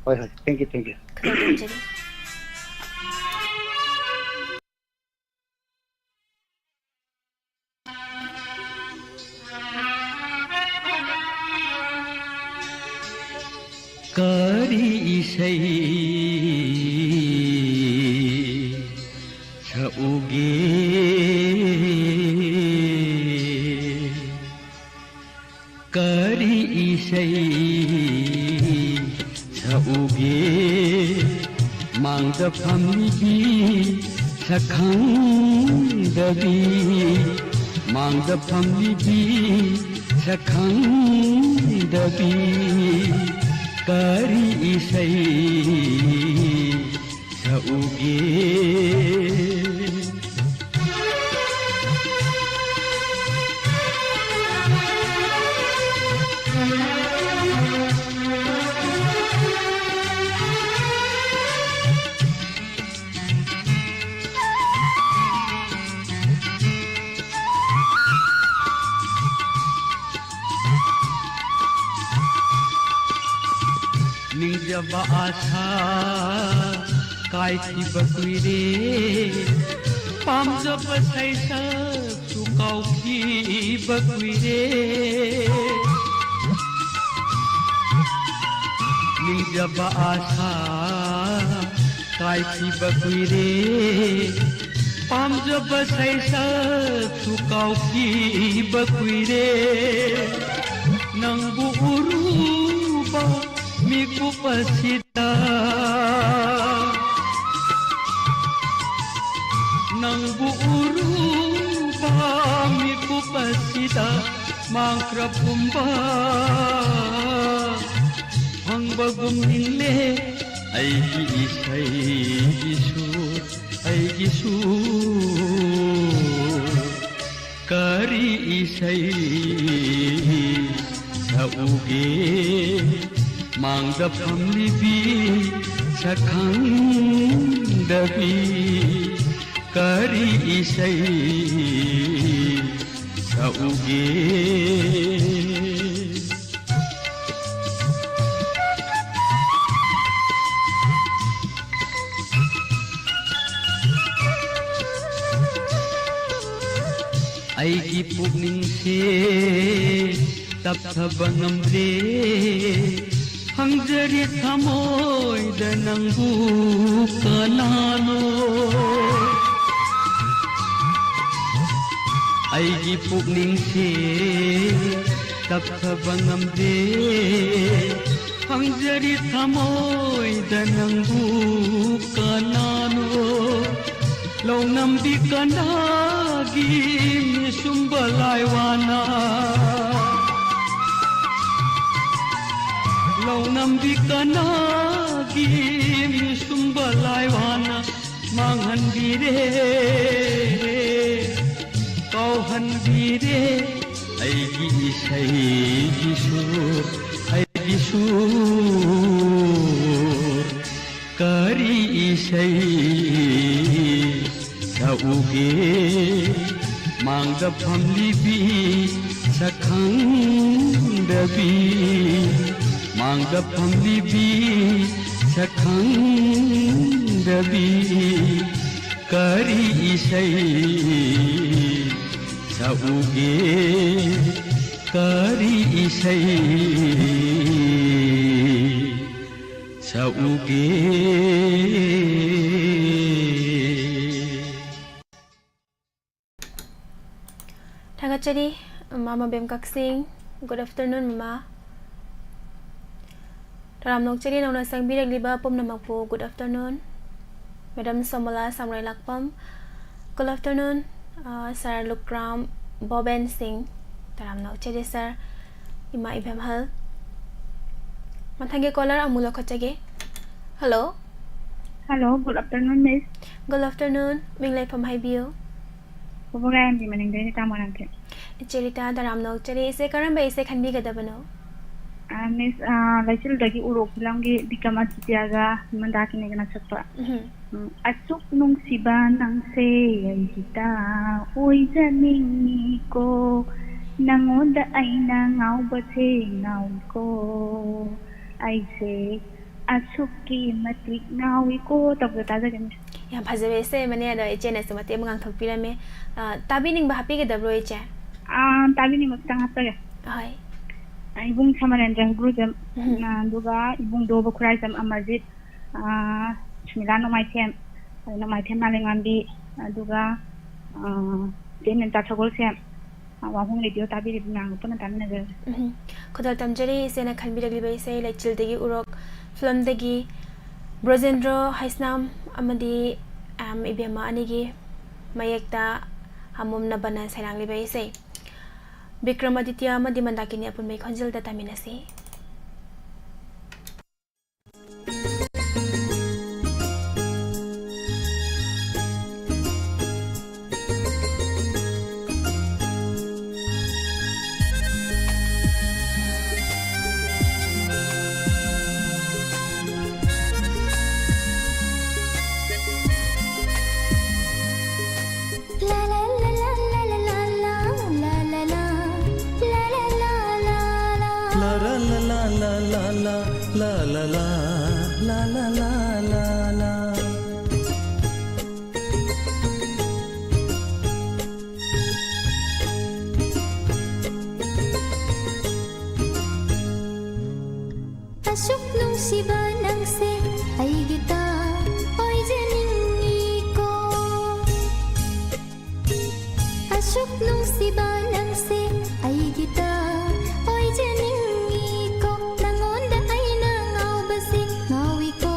ꯍꯣꯏ, ꯍꯣꯏ꯫ Thank you, thank you꯫ ꯈꯨꯗꯣꯜ ꯇꯝꯖꯔꯤ꯫ ꯀꯔꯤ ꯏꯁꯩ ꯁꯛꯎꯒꯦ? ꯀꯔꯤ ꯏꯁꯩ ꯎꯒꯦ꯫ ꯃꯥꯡꯗ ꯐꯝꯂꯤꯕꯤ ꯁꯛꯈꯪꯗꯕꯤ, ꯃꯥꯡꯗ ꯐꯝꯂꯤꯕꯤ ꯁꯛꯈꯪꯗꯕꯤ, ꯀꯔꯤ ꯏꯁꯩ ꯁꯛꯎꯒꯦ? ꯅꯤꯡꯖꯕ ꯑꯥꯁꯥ ꯀꯥꯏꯈꯤꯕ ꯀꯨꯏꯔꯦ, ꯄꯥꯝꯖꯕ ꯁꯩꯁꯛꯁꯨ ꯀꯥꯎꯈꯤꯕ ꯀꯨꯏꯔꯦ꯫ ꯅꯤꯡꯖꯕ ꯑꯥꯁꯥ ꯀꯥꯏꯈꯤꯕ ꯀꯨꯏꯔꯦ, ꯄꯥꯝꯖꯕ ꯁꯩꯁꯛꯁꯨ ꯀꯥꯎꯈꯤꯕ ꯀꯨꯏꯔꯦ꯫ ꯅꯪꯕꯨ ꯎꯔꯨꯕ ꯃꯤꯀꯨꯞ ꯑꯁꯤꯗ, ꯅꯪꯕꯨ ꯎꯔꯨꯕ ꯃꯤꯀꯨꯞ ꯑꯁꯤꯗ, ꯃꯥꯡꯈ꯭ꯔ ꯄꯨꯝꯕ ꯐꯪꯕꯒꯨꯝ ꯅꯤꯡꯂꯦ꯫ ꯑꯩꯒꯤ ꯏꯁꯩꯒꯤꯁꯨ, ꯑꯩꯒꯤꯁꯨ ꯀꯔꯤ ꯏꯁꯩ ꯁꯛꯎꯒꯦ? ꯃꯥꯡꯗ ꯐꯝꯂꯤꯕꯤ ꯁꯛꯈꯪꯗꯕꯤ, ꯀꯔꯤ ꯏꯁꯩ ꯁꯛꯎꯒꯦ? ꯑꯩꯒꯤ ꯄꯨꯛꯅꯤꯡꯁꯦ ꯇꯞꯊꯕ ꯉꯝꯗ꯭ꯔꯦ꯫ ꯍꯪꯖꯔꯤ ꯊꯃꯣꯏꯗ ꯅꯪꯕꯨ ꯀꯅꯥꯅꯣ? ꯑꯩꯒꯤ ꯄꯨꯛꯅꯤꯡꯁꯦ ꯇꯞꯊꯕ ꯉꯝꯗ꯭ꯔꯦ꯫ ꯍꯪꯖꯔꯤ ꯊꯃꯣꯏꯗ ꯅꯪꯕꯨ ꯀꯅꯥꯅꯣ? ꯂꯧꯅꯝꯕꯤ ꯀꯅꯥꯒꯤ ꯃꯤꯁꯨꯝꯕ ꯂꯥꯏꯋꯥꯅ? ꯂꯧꯅꯝꯕꯤ ꯀꯅꯥꯒꯤ ꯃꯤꯁꯨꯝꯕ ꯂꯥꯏꯋꯥꯅ ꯃꯥꯡꯍꯟꯕꯤꯔꯦ, ꯀꯥꯎꯍꯟꯕꯤꯔꯦ ꯑꯩꯒꯤ ꯏꯁꯩꯒꯤ ꯁꯨꯔ, ꯑꯩꯒꯤ ꯁꯨꯔ꯫ ꯀꯔꯤ ꯏꯁꯩ ꯁꯛꯎꯒꯦ ꯃꯥꯡꯗ ꯐꯝꯂꯤꯕꯤ ꯁꯛꯈꯪꯗꯕꯤ, ꯃꯥꯡꯗ ꯐꯝꯂꯤꯕꯤ ꯁꯛꯈꯪꯗꯕꯤ꯫ ꯀꯔꯤ ꯏꯁꯩ ꯁꯛꯎꯒꯦ, ꯀꯔꯤ ꯏꯁꯩ ꯁꯛꯎꯒꯦ꯫ ꯊꯥꯒꯠꯆꯔꯤ, ꯃꯃꯥ ꯃꯕꯦꯝ ꯀꯛꯆꯤꯡ꯫ Good afternoon, ꯃꯃꯥ꯫ ꯇꯔꯥꯝꯅ ꯑꯣꯛꯆꯔꯤ ꯅꯧꯅ ꯆꯪꯕꯤꯔꯛꯂꯤꯕ ꯄꯨꯝꯅꯃꯛꯄꯨ꯫ Good afternoon꯫ Madam ꯁꯣꯃꯣꯂꯥ ꯁꯥꯝꯔꯩ ꯂꯥꯛꯄꯝ꯫ Good afternoon, ꯑ, Sir ꯂꯨꯀ꯭ꯔꯥꯝ ꯕꯣꯕꯦꯟ ꯁꯤꯡ꯫ ꯇꯔꯥꯝꯅ ꯑꯣꯛꯆꯔꯤ, Sir꯫ ꯏꯃꯥ ꯏꯕꯦꯝꯍꯜ꯫ ꯃꯊꯪꯒꯤ caller ꯑꯃꯨꯛ ꯂꯧꯈꯠꯆꯒꯦ꯫ Hello꯫ Hello, good afternoon, Miss꯫ Good afternoon꯫ ꯃꯤꯡ ꯂꯩꯐꯝ ꯍꯥꯏꯕꯤꯌꯨ꯫ ꯀꯣꯕꯒꯥꯏ ꯑꯦꯝ ꯕꯤ ꯃꯅꯤꯡꯗꯩꯅ ꯇꯥꯃꯣ ꯅꯪꯁꯦ꯫ ꯏꯆꯦ ꯔꯤꯇꯥ, ꯇꯔꯥꯝꯅ ꯑꯣꯛꯆꯔꯤ꯫ ꯏꯆꯦ ꯀꯔꯝꯕ ꯏꯁꯩ ꯈꯟꯕꯤꯒꯗꯕꯅꯣ? ꯑ, Miss, ꯑ, ꯂꯩꯆꯤꯜꯗꯒꯤ ꯎꯔꯣꯛ ꯐꯤꯂꯝꯒꯤ ꯕꯤꯀ꯭ꯔꯝ ꯑꯗꯤꯇ꯭ꯌꯒ ꯃꯟꯗꯥꯀꯤꯅꯤꯒꯅ ꯁꯛꯄ꯫ ꯎꯝ꯫ ꯎꯝ, ꯑꯁꯨꯛ ꯅꯨꯡꯁꯤꯕ ꯅꯪꯁꯦ ꯑꯩꯒꯤꯇ ꯑꯣꯏꯖꯅꯤꯡꯉꯤꯀꯣ, ꯅꯪꯉꯣꯟꯗ ꯑꯩꯅ ꯉꯥꯎꯕꯁꯦ ꯉꯥꯎꯏꯀꯣ, ꯑꯩꯁꯦ ꯑꯁꯨꯛꯀꯤ ꯃꯇꯤꯛ ꯉꯥꯎꯏꯀꯣ ꯇꯧꯕꯗꯣ ꯇꯥꯖꯒꯦ, Miss꯫ ꯌꯥꯝ ꯐꯖꯕ ꯏꯁꯩ ꯑꯃꯅꯦ, ꯑꯗꯣ ꯏꯆꯦꯅꯁꯨ ꯃꯇꯦꯛ ꯑꯃ ꯉꯥꯡꯊꯣꯛꯄꯤꯔꯝꯃꯦ꯫ ꯑ, ꯇꯥꯕꯤꯅꯤꯡꯕ ꯍꯥꯞꯄꯤꯒꯗꯕ꯭ꯔꯣ, ꯏꯆꯦ? ꯑꯥ, ꯇꯥꯕꯤꯅꯤꯡꯕ ꯈꯤꯇꯪ ꯍꯥꯞꯆꯒꯦ꯫ ꯍꯣꯏ꯫ ꯑ, ꯏꯕꯨꯡ ꯁꯃꯔꯦꯟꯗ꯭ꯔ ꯍꯩꯒ꯭ꯔꯨꯖꯝ, ꯎꯝ꯫ ꯑ, ꯑꯗꯨꯒ ꯏꯕꯨꯡꯗꯣ ꯕꯈꯨꯔꯥꯏꯖꯝ ꯑꯃꯔꯖꯤꯠ, ꯑ, ꯁꯨꯃꯤꯂꯥ ꯅꯣꯡꯃꯥꯏꯊꯦꯝ, ꯑꯗꯩ ꯅꯣꯡꯃꯥꯏꯊꯦꯝ ꯃꯥꯂꯦꯝꯉꯥꯟꯕꯤ, ꯑꯗꯨꯒ, ꯑ, ꯆꯦ ꯃꯦꯝꯆꯥ ꯁꯒꯣꯜꯁꯦꯝ, ꯋꯥꯍꯣꯡ ꯔꯦꯗꯤꯑꯣ ꯇꯥꯕꯤꯔꯤꯕ ꯃꯌꯥꯝꯒ ꯄꯨꯟꯅ ꯇꯥꯃꯤꯟꯅꯖꯔꯒꯦ꯫ ꯎꯝ, ꯈꯨꯗꯣꯜ ꯇꯝꯖꯔꯤ ꯏꯆꯦꯅ ꯈꯟꯕꯤꯔꯛꯂꯤꯕ ꯏꯁꯩ ꯂꯩꯆꯤꯜꯗꯒꯤ ꯎꯔꯣꯛ ꯐꯤꯂꯝꯗꯒꯤ ꯕ꯭ꯔꯣꯖꯦꯟꯗ꯭ꯔꯣ ꯍꯩꯁꯅꯥꯝ ꯑꯃꯗꯤ, ꯑꯝ, ꯏꯕꯦꯝꯃ ꯑꯅꯤꯒꯤ ꯃꯌꯦꯛꯇ ꯑꯃꯣꯝ ꯅꯕꯅ ꯁꯩꯂꯥꯡꯂꯤꯕ ꯏꯁꯩ꯫ ꯕꯤꯀ꯭ꯔꯃꯥꯗꯤꯇ꯭ꯌ ꯑꯃꯗꯤ ꯃꯟꯗꯥꯀꯤꯅꯤ ꯑꯄꯨꯟꯕꯒꯤ ꯈꯣꯟꯖꯦꯜꯗ ꯇꯥꯃꯤꯟꯅꯁꯤ꯫ ꯑꯁꯨꯛ ꯅꯨꯡꯁꯤꯕ ꯅꯪꯁꯦ ꯑꯩꯒꯤꯇ ꯑꯣꯏꯖꯅꯤꯡꯉꯤꯀꯣ꯫ ꯑꯁꯨꯛ ꯅꯨꯡꯁꯤꯕ ꯅꯪꯁꯦ ꯑꯩꯒꯤꯇ ꯑꯣꯏꯖꯅꯤꯡꯉꯤꯀꯣ꯫ ꯅꯪꯉꯣꯟꯗ ꯑꯩꯅ ꯉꯥꯎꯕꯁꯦ ꯉꯥꯎꯏꯀꯣ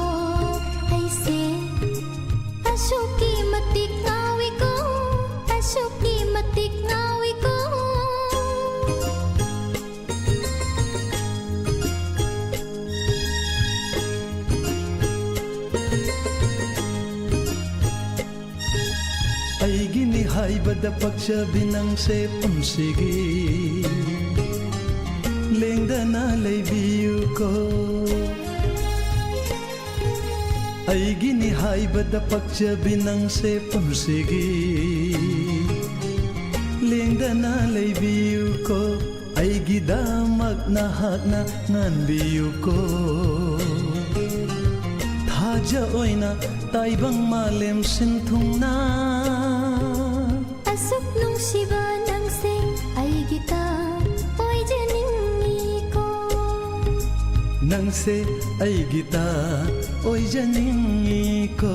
ꯑꯩꯁꯦ꯫ ꯑꯁꯨꯛꯀꯤ ꯃꯇꯤꯛ ꯉꯥꯎꯏꯀꯣ, ꯑꯁꯨꯛꯀꯤ ꯃꯇꯤꯛ ꯉꯥꯎꯏꯀꯣ꯫ ꯑꯩꯒꯤꯅꯤ ꯍꯥꯏꯕꯗ ꯄꯛꯆꯕꯤ ꯅꯪꯁꯦ ꯄꯨꯟꯁꯤꯒꯤ ꯂꯦꯡꯗꯅ ꯂꯩꯕꯤꯌꯨꯀꯣ꯫ ꯑꯩꯒꯤꯅꯤ ꯍꯥꯏꯕꯗ ꯄꯛꯆꯕꯤ ꯅꯪꯁꯦ ꯄꯨꯟꯁꯤꯒꯤ ꯂꯦꯡꯗꯅ ꯂꯩꯕꯤꯌꯨꯀꯣ꯫ ꯑꯩꯒꯤꯗꯃꯛ ꯅꯍꯥꯛꯅ ꯉꯥꯟꯕꯤꯌꯨꯀꯣ꯫ ꯊꯥꯖ ꯑꯣꯏꯅ ꯇꯥꯏꯕꯪ ꯃꯥꯂꯦꯝ ꯁꯤꯟ ꯊꯨꯡꯅ꯫ ꯑꯁꯨꯛ ꯅꯨꯡꯁꯤꯕ ꯅꯪꯁꯦ ꯑꯩꯒꯤꯇ ꯑꯣꯏꯖꯅꯤꯡꯉꯤꯀꯣ꯫ ꯅꯪꯁꯦ ꯑꯩꯒꯤꯇ ꯑꯣꯏꯖꯅꯤꯡꯉꯤꯀꯣ꯫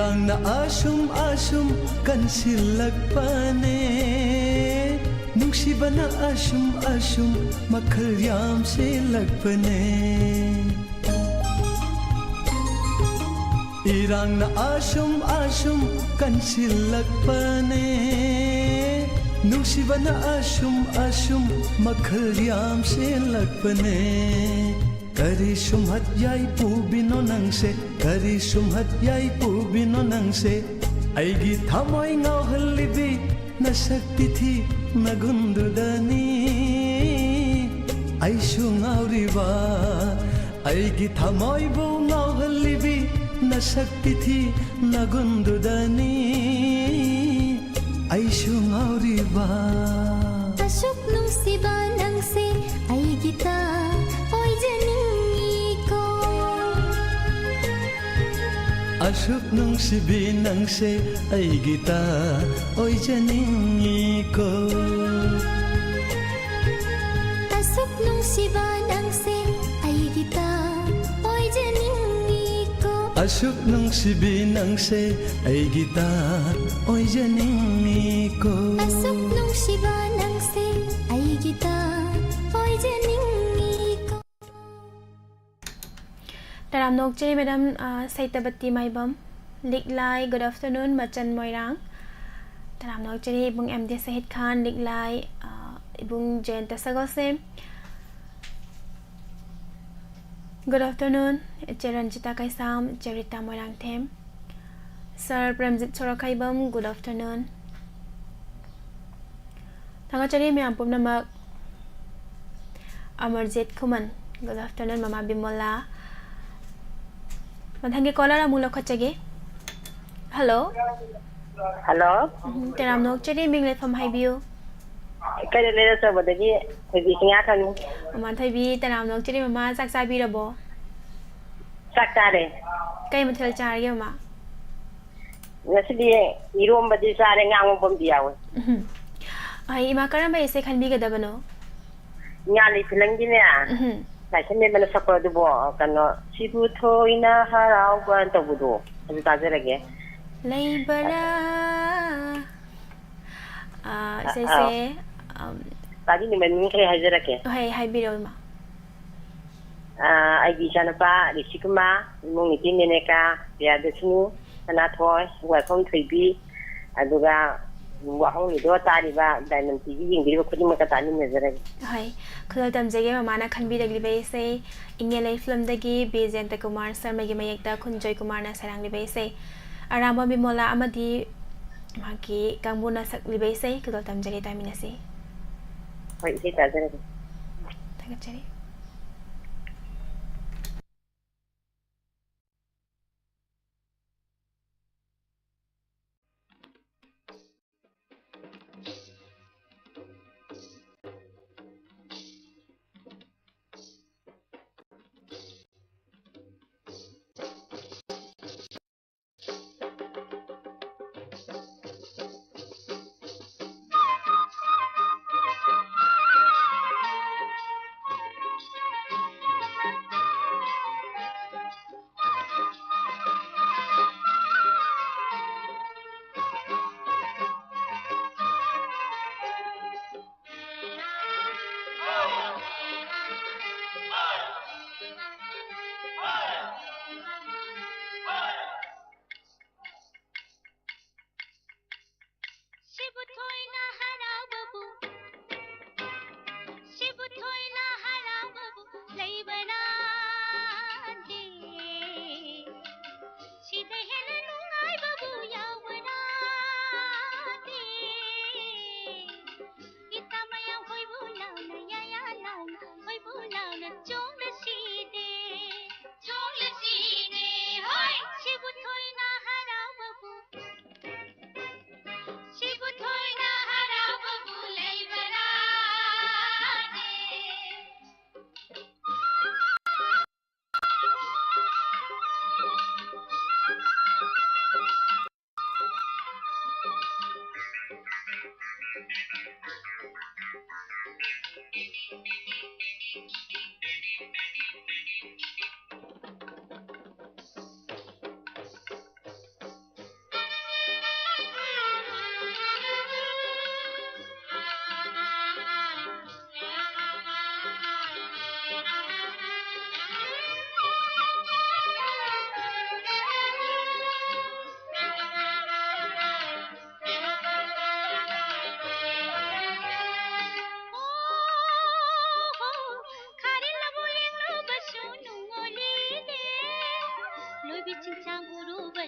ꯏꯔꯥꯡꯅ ꯑꯁꯨꯝ ꯑꯁꯨꯝ ꯀꯟꯁꯤꯜꯂꯛꯄꯅꯦ, ꯅꯨꯡꯁꯤꯕꯅ ꯑꯁꯨꯝ ꯑꯁꯨꯝ ꯃꯈꯜ ꯌꯥꯝꯁꯤꯜꯂꯛꯄꯅꯦ꯫ ꯏꯔꯥꯡꯅ ꯑꯁꯨꯝ ꯑꯁꯨꯝ ꯀꯟꯁꯤꯜꯂꯛꯄꯅꯦ, ꯅꯨꯡꯁꯤꯕꯅ ꯑꯁꯨꯝ ꯑꯁꯨꯝ ꯃꯈꯜ ꯌꯥꯝꯁꯤꯜꯂꯛꯄꯅꯦ꯫ ꯀꯔꯤ ꯁꯨꯝꯍꯠ ꯌꯥꯏ ꯄꯨꯕꯤꯅꯣ ꯅꯪꯁꯦ, ꯀꯔꯤ ꯁꯨꯝꯍꯠ ꯌꯥꯏ ꯄꯨꯕꯤꯅꯣ ꯅꯪꯁꯦ꯫ ꯑꯩꯒꯤ ꯊꯃꯣꯏ ꯉꯥꯎꯍꯜꯂꯤꯕꯤ ꯅꯁꯛ ꯇꯤꯊꯤ ꯅꯒꯨꯟꯗꯨꯗꯅꯤ ꯑꯩꯁꯨ ꯉꯥꯎꯔꯤꯕ꯫ ꯑꯩꯒꯤ ꯊꯃꯣꯏꯕꯨ ꯉꯥꯎꯍꯜꯂꯤꯕꯤ ꯅꯁꯛ ꯇꯤꯊꯤ ꯅꯒꯨꯟꯗꯨꯗꯅꯤ ꯑꯩꯁꯨ ꯉꯥꯎꯔꯤꯕ꯫ ꯑꯁꯨꯛ ꯅꯨꯡꯁꯤꯕ ꯅꯪꯁꯦ ꯑꯩꯒꯤꯇ ꯑꯣꯏꯖꯅꯤꯡꯉꯤꯀꯣ꯫ ꯑꯁꯨꯛ ꯅꯨꯡꯁꯤꯕꯤ ꯅꯪꯁꯦ ꯑꯩꯒꯤꯇ ꯑꯣꯏꯖꯅꯤꯡꯉꯤꯀꯣ꯫ ꯑꯁꯨꯛ ꯅꯨꯡꯁꯤꯕ ꯅꯪꯁꯦ ꯑꯩꯒꯤꯇ ꯑꯣꯏꯖꯅꯤꯡꯉꯤꯀꯣ꯫ ꯑꯁꯨꯛ ꯅꯨꯡꯁꯤꯕꯤ ꯅꯪꯁꯦ ꯑꯩꯒꯤꯇ ꯑꯣꯏꯖꯅꯤꯡꯉꯤꯀꯣ꯫ ꯑꯁꯨꯛ ꯅꯨꯡꯁꯤꯕ ꯅꯪꯁꯦ ꯑꯩꯒꯤꯇ ꯑꯣꯏꯖꯅꯤꯡꯉꯤꯀꯣ꯫ ꯇꯔꯥꯝꯅ ꯑꯣꯛꯆꯔꯤ ꯃꯦꯗꯥꯝ, ꯑ, ꯁꯩꯇꯕꯇꯤ ꯃꯥꯏꯕꯝ, ꯂꯤꯛꯂꯥꯏ, good afternoon, ꯃꯆꯟ ꯃꯣꯏꯔꯥꯡ꯫ ꯇꯔꯥꯝꯅ ꯑꯣꯛꯆꯔꯤ ꯏꯕꯨꯡ ꯑꯦꯝ ꯗꯤ ꯁꯍꯤꯗ ꯈꯥꯟ, ꯂꯤꯛꯂꯥꯏ, ꯑ, ꯏꯕꯨꯡ ꯖꯌꯟꯇ ꯁꯒꯣꯜꯁꯦꯝ꯫ Good afternoon, ꯏꯆꯦ ꯔꯟꯖꯤꯇꯥ ꯀꯩꯁꯥꯝ, ꯏꯆꯦ ꯔꯤꯇꯥ ꯃꯣꯏꯔꯥꯡꯊꯦꯝ, ꯁꯥꯔ ꯄ꯭ꯔꯦꯝꯖꯤꯠ ꯁꯣꯔꯣꯛꯈꯩꯕꯝ, good afternoon꯫ ꯊꯥꯒꯠꯆꯔꯤ ꯃꯌꯥꯝ ꯄꯨꯝꯅꯃꯛ꯫ ꯑꯃꯔꯖꯤꯠ ꯈꯨꯃꯟ, good afternoon, ꯃꯃꯥ ꯕꯤꯃꯣꯂꯥ꯫ ꯃꯊꯪꯒꯤ ꯀꯣꯂꯔ ꯑꯃꯨꯛ ꯂꯧꯈꯠꯆꯒꯦ꯫ ꯍꯜꯂꯣ꯫ ꯍꯜꯂꯣ꯫ ꯎꯝ, ꯇꯔꯥꯝꯅ ꯑꯣꯛꯆꯔꯤ, ꯃꯤꯡ ꯂꯩꯐꯝ ꯍꯥꯏꯕꯤꯌꯨ꯫ ꯀꯩꯅꯣ, ꯂꯩꯔꯛ ꯑꯆꯧꯕꯗꯒꯤ ꯊꯣꯏꯕꯤ ꯁꯤꯡꯌꯥꯊꯣꯟꯅꯤ꯫ ꯃꯃꯥ ꯊꯣꯏꯕꯤ, ꯇꯔꯥꯝꯅ ꯑꯣꯛꯆꯔꯤ ꯃꯃꯥ, ꯆꯥꯛ ꯆꯥꯕꯤꯔꯕꯣ? ꯆꯥꯛ ꯆꯥꯔꯦ꯫ ꯀꯩ ꯃꯊꯦꯜ ꯆꯥꯔꯒꯦ ꯃꯃꯥ? ꯉꯁꯤꯗꯤ ꯏꯔꯣꯝꯕꯗꯤ ꯆꯥꯔꯦ, ꯉꯥ ꯉꯧꯕ ꯑꯃꯗꯤ ꯌꯥꯎꯋꯦ꯫ ꯎꯝ꯫ ꯑꯩ ꯏꯃꯥ ꯀꯔꯝꯕ ꯏꯁꯩ ꯈꯟꯕꯤꯒꯗꯕꯅꯣ? ꯉꯥꯂꯤ ꯐꯤꯂꯝꯒꯤꯅꯦ, ꯎꯝ꯫ ꯂꯥꯏꯁ꯭ꯔꯝ ꯕꯦꯝꯃꯅ ꯁꯛꯄ ꯑꯗꯨꯕꯨ, ꯀꯩꯅꯣ, "ꯁꯤꯕꯨ ꯊꯣꯏꯅ ꯍꯔꯥꯎꯕ" ꯇꯧꯕꯗꯣ꯫ ꯑꯗꯨ ꯇꯥꯖꯔꯒꯦ꯫ ꯂꯩꯕꯔꯥ? ꯑꯥ, ꯑ, ꯏꯁꯩꯁꯦ, ꯑꯝ, ꯇꯥꯕꯤꯅꯤꯡꯕ ꯃꯤꯡ ꯈꯔ ꯍꯥꯏꯖꯔꯛꯀꯦ꯫ ꯍꯣꯏ, ꯍꯥꯏꯕꯤꯔꯛꯑꯣ, ꯏꯃꯥ꯫ ꯑ, ꯑꯩꯒꯤ ꯏꯆꯥꯅꯨꯄꯥ ꯔꯤꯁꯤꯀꯨꯃꯥꯔ, ꯏꯃꯧ ꯅꯨꯄꯤ ꯃꯦꯅꯦꯀꯥ, ꯄ꯭ꯔꯤꯌꯥꯗꯁꯤꯅꯤ, ꯁꯅꯥꯊꯣꯏ, ꯋꯥꯏꯈꯣꯝ ꯊꯣꯏꯕꯤ, ꯑꯗꯨꯒ ꯋꯥꯍꯧꯔꯤꯗꯣ ꯇꯥꯔꯤꯕ ꯗꯥꯏꯃꯟ ꯇꯤꯚꯤ ꯌꯦꯡꯕꯤꯔꯤꯕ ꯈꯨꯗꯤꯡꯃꯛꯀ ꯇꯥꯃꯤꯟꯅꯖꯔꯒꯦ꯫ ꯍꯣꯏ, ꯈꯨꯗꯣꯜ ꯇꯝꯖꯒꯦ ꯃꯃꯥꯅ ꯈꯟꯕꯤꯔꯛꯂꯤꯕ ꯏꯁꯩ ꯏꯪꯉꯦꯂꯩ ꯐꯤꯂꯝꯗꯒꯤ ꯕꯤ ꯖꯌꯟꯇ ꯀꯨꯃꯥꯔ ꯁꯔꯃꯒꯤ ꯃꯌꯦꯛꯇ ꯈꯨꯟꯖꯣꯏ ꯀꯨꯃꯥꯔꯅ ꯁꯩꯔꯥꯡꯂꯤꯕ ꯏꯁꯩ ꯑꯔꯥꯝꯕꯝ ꯕꯤꯃꯣꯂꯥ ꯑꯃꯗꯤ ꯃꯍꯥꯛꯀꯤ ꯀꯥꯡꯕꯨꯅ ꯁꯛꯂꯤꯕ ꯏꯁꯩ ꯈꯨꯗꯣꯜ ꯇꯝꯖꯒꯦ, ꯇꯥꯃꯤꯟꯅꯁꯤ꯫ ꯍꯣꯏ, ꯏꯁꯩ ꯇꯥꯖꯔꯒꯦ꯫ ꯊꯥꯒꯠꯆꯔꯤ꯫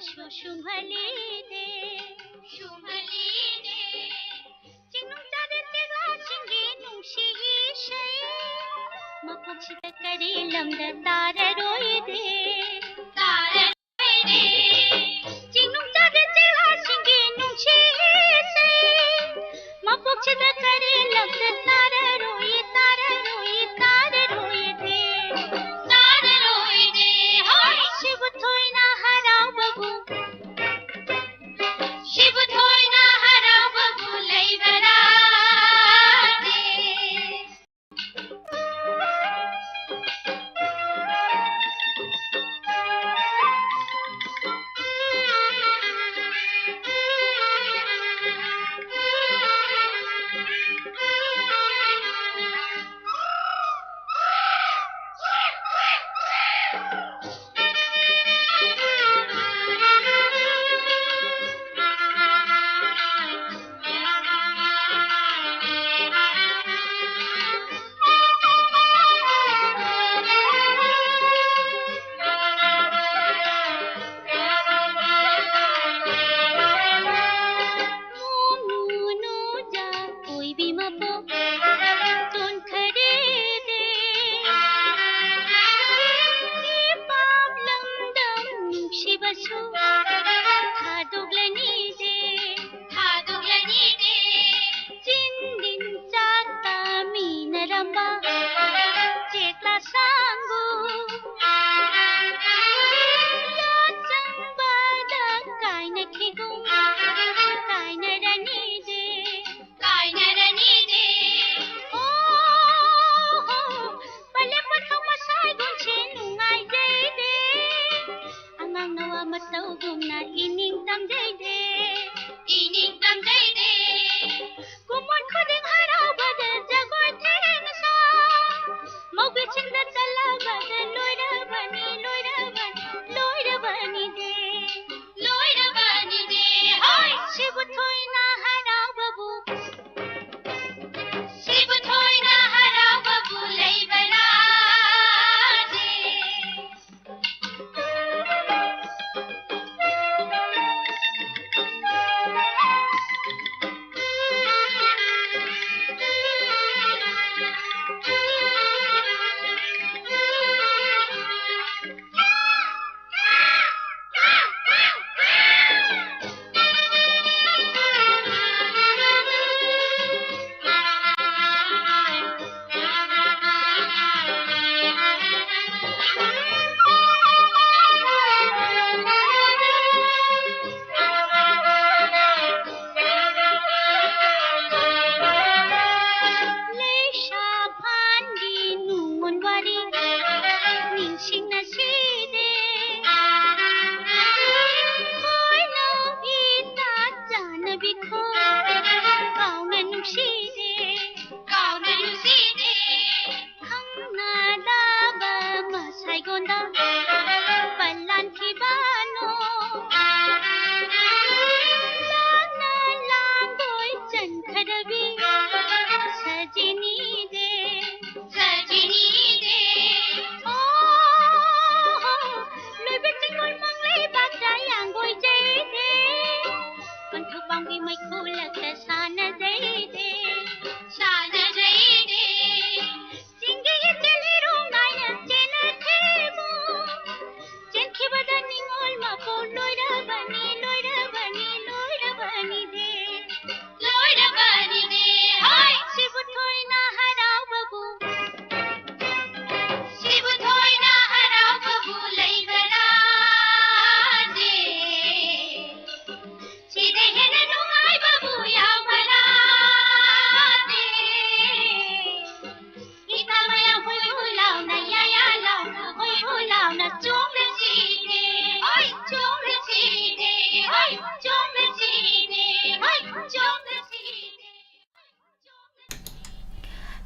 ꯁꯨ ꯁꯨꯝꯍꯜꯂꯤꯗꯦ, ꯁꯨꯝꯍꯜꯂꯤꯗꯦ꯫ ꯆꯤꯡꯅꯨꯡ ꯆꯥꯗ ꯆꯦꯛꯂꯥꯁꯤꯡꯒꯤ ꯅꯨꯡꯁꯤ ꯏꯁꯩ, ꯃꯄꯣꯛꯁꯤꯗ ꯀꯔꯤ ꯂꯝꯗ ꯇꯥꯔꯔꯣꯏꯗꯦ, ꯇꯥꯔꯔꯣꯏꯗꯦ꯫ ꯆꯤꯡꯅꯨꯡ ꯆꯥꯗ ꯆꯦꯛꯂꯥꯁꯤꯡꯒꯤ ꯅꯨꯡꯁꯤ ꯏꯁꯩ, ꯃꯄꯣꯛꯁꯤꯗ ꯀꯔꯤ ꯂꯝꯗ ꯇꯥꯔꯔꯣꯏ, ꯇꯥꯔꯔꯣꯏ, ꯇꯥꯔꯔꯣꯏꯗꯦ, ꯇꯥꯔꯔꯣꯏꯗꯦ꯫ ꯍꯣꯏ, ꯁꯤꯕꯨ ꯊꯣꯏꯅ ꯍꯔꯥꯎꯕꯕꯨ, ꯁꯤꯕꯨ ꯊꯣꯏꯅ ꯍꯔꯥꯎꯕꯕꯨ ꯂꯩꯕ꯭ꯔꯥꯅꯦ? ꯃꯣꯃꯣꯅꯣꯖꯥ ꯑꯣꯏꯕꯤ ꯃꯄꯣꯛ ꯇꯣꯟꯈꯔꯦꯗꯦ꯫ ꯏꯄꯥꯝ ꯂꯝꯗꯝ ꯅꯨꯡꯁꯤꯕꯁꯨ ꯊꯥꯗꯣꯛꯂꯅꯤꯗꯦ, ꯊꯥꯗꯣꯛꯂꯅꯤꯗꯦ꯫ ꯆꯤꯟ ꯅꯤꯟ ꯆꯥꯛ ꯇꯥꯃꯤꯟꯅꯔꯝꯕ ꯆꯦꯛꯂꯥ ꯁꯪꯒꯨ ꯌꯥꯆꯪꯕꯗ ꯀꯥꯏꯅꯈꯤꯒꯨꯝ ꯀꯥꯏꯅꯔꯅꯤꯗꯦ, ꯀꯥꯏꯅꯔꯅꯤꯗꯦ꯫ ꯑꯣ ꯍꯣ, ꯄꯂꯦꯝ ꯄꯊꯧ ꯃꯁꯥꯏꯒꯨꯝꯁꯦ ꯅꯨꯡꯉꯥꯏꯖꯩꯗꯦ꯫ ꯑꯉꯥꯡ ꯅꯋꯥ ꯃꯇꯧꯒꯨꯝꯅ ꯏꯅꯤꯡ ꯇꯝꯖꯩꯗꯦ, ꯏꯅꯤꯡ ꯇꯝꯖꯩꯗꯦ꯫ ꯀꯨꯝꯑꯣꯟ ꯈꯨꯗꯤꯡ ꯍꯔꯥꯎꯕꯗ ꯖꯒꯣꯏ ꯊꯦꯡꯁꯥ, ꯃꯧꯕꯤꯁꯤꯡꯗ ꯇꯜꯂꯕꯗ ꯂꯣꯏꯔꯕꯅꯤ, ꯂꯣꯏꯔꯕꯅꯤ, ꯂꯣꯏꯔꯕꯅꯤꯗꯦ, ꯂꯣꯏꯔꯕꯅꯤꯗꯦ꯫ ꯍꯣꯏ, ꯁꯤꯕꯨ ꯊꯣꯏꯅ ꯍꯔꯥꯎꯕꯕꯨ, ꯁꯤꯕꯨ ꯊꯣꯏꯅ ꯍꯔꯥꯎꯕꯕꯨ ꯂꯩꯕ꯭ꯔꯥꯅꯦ?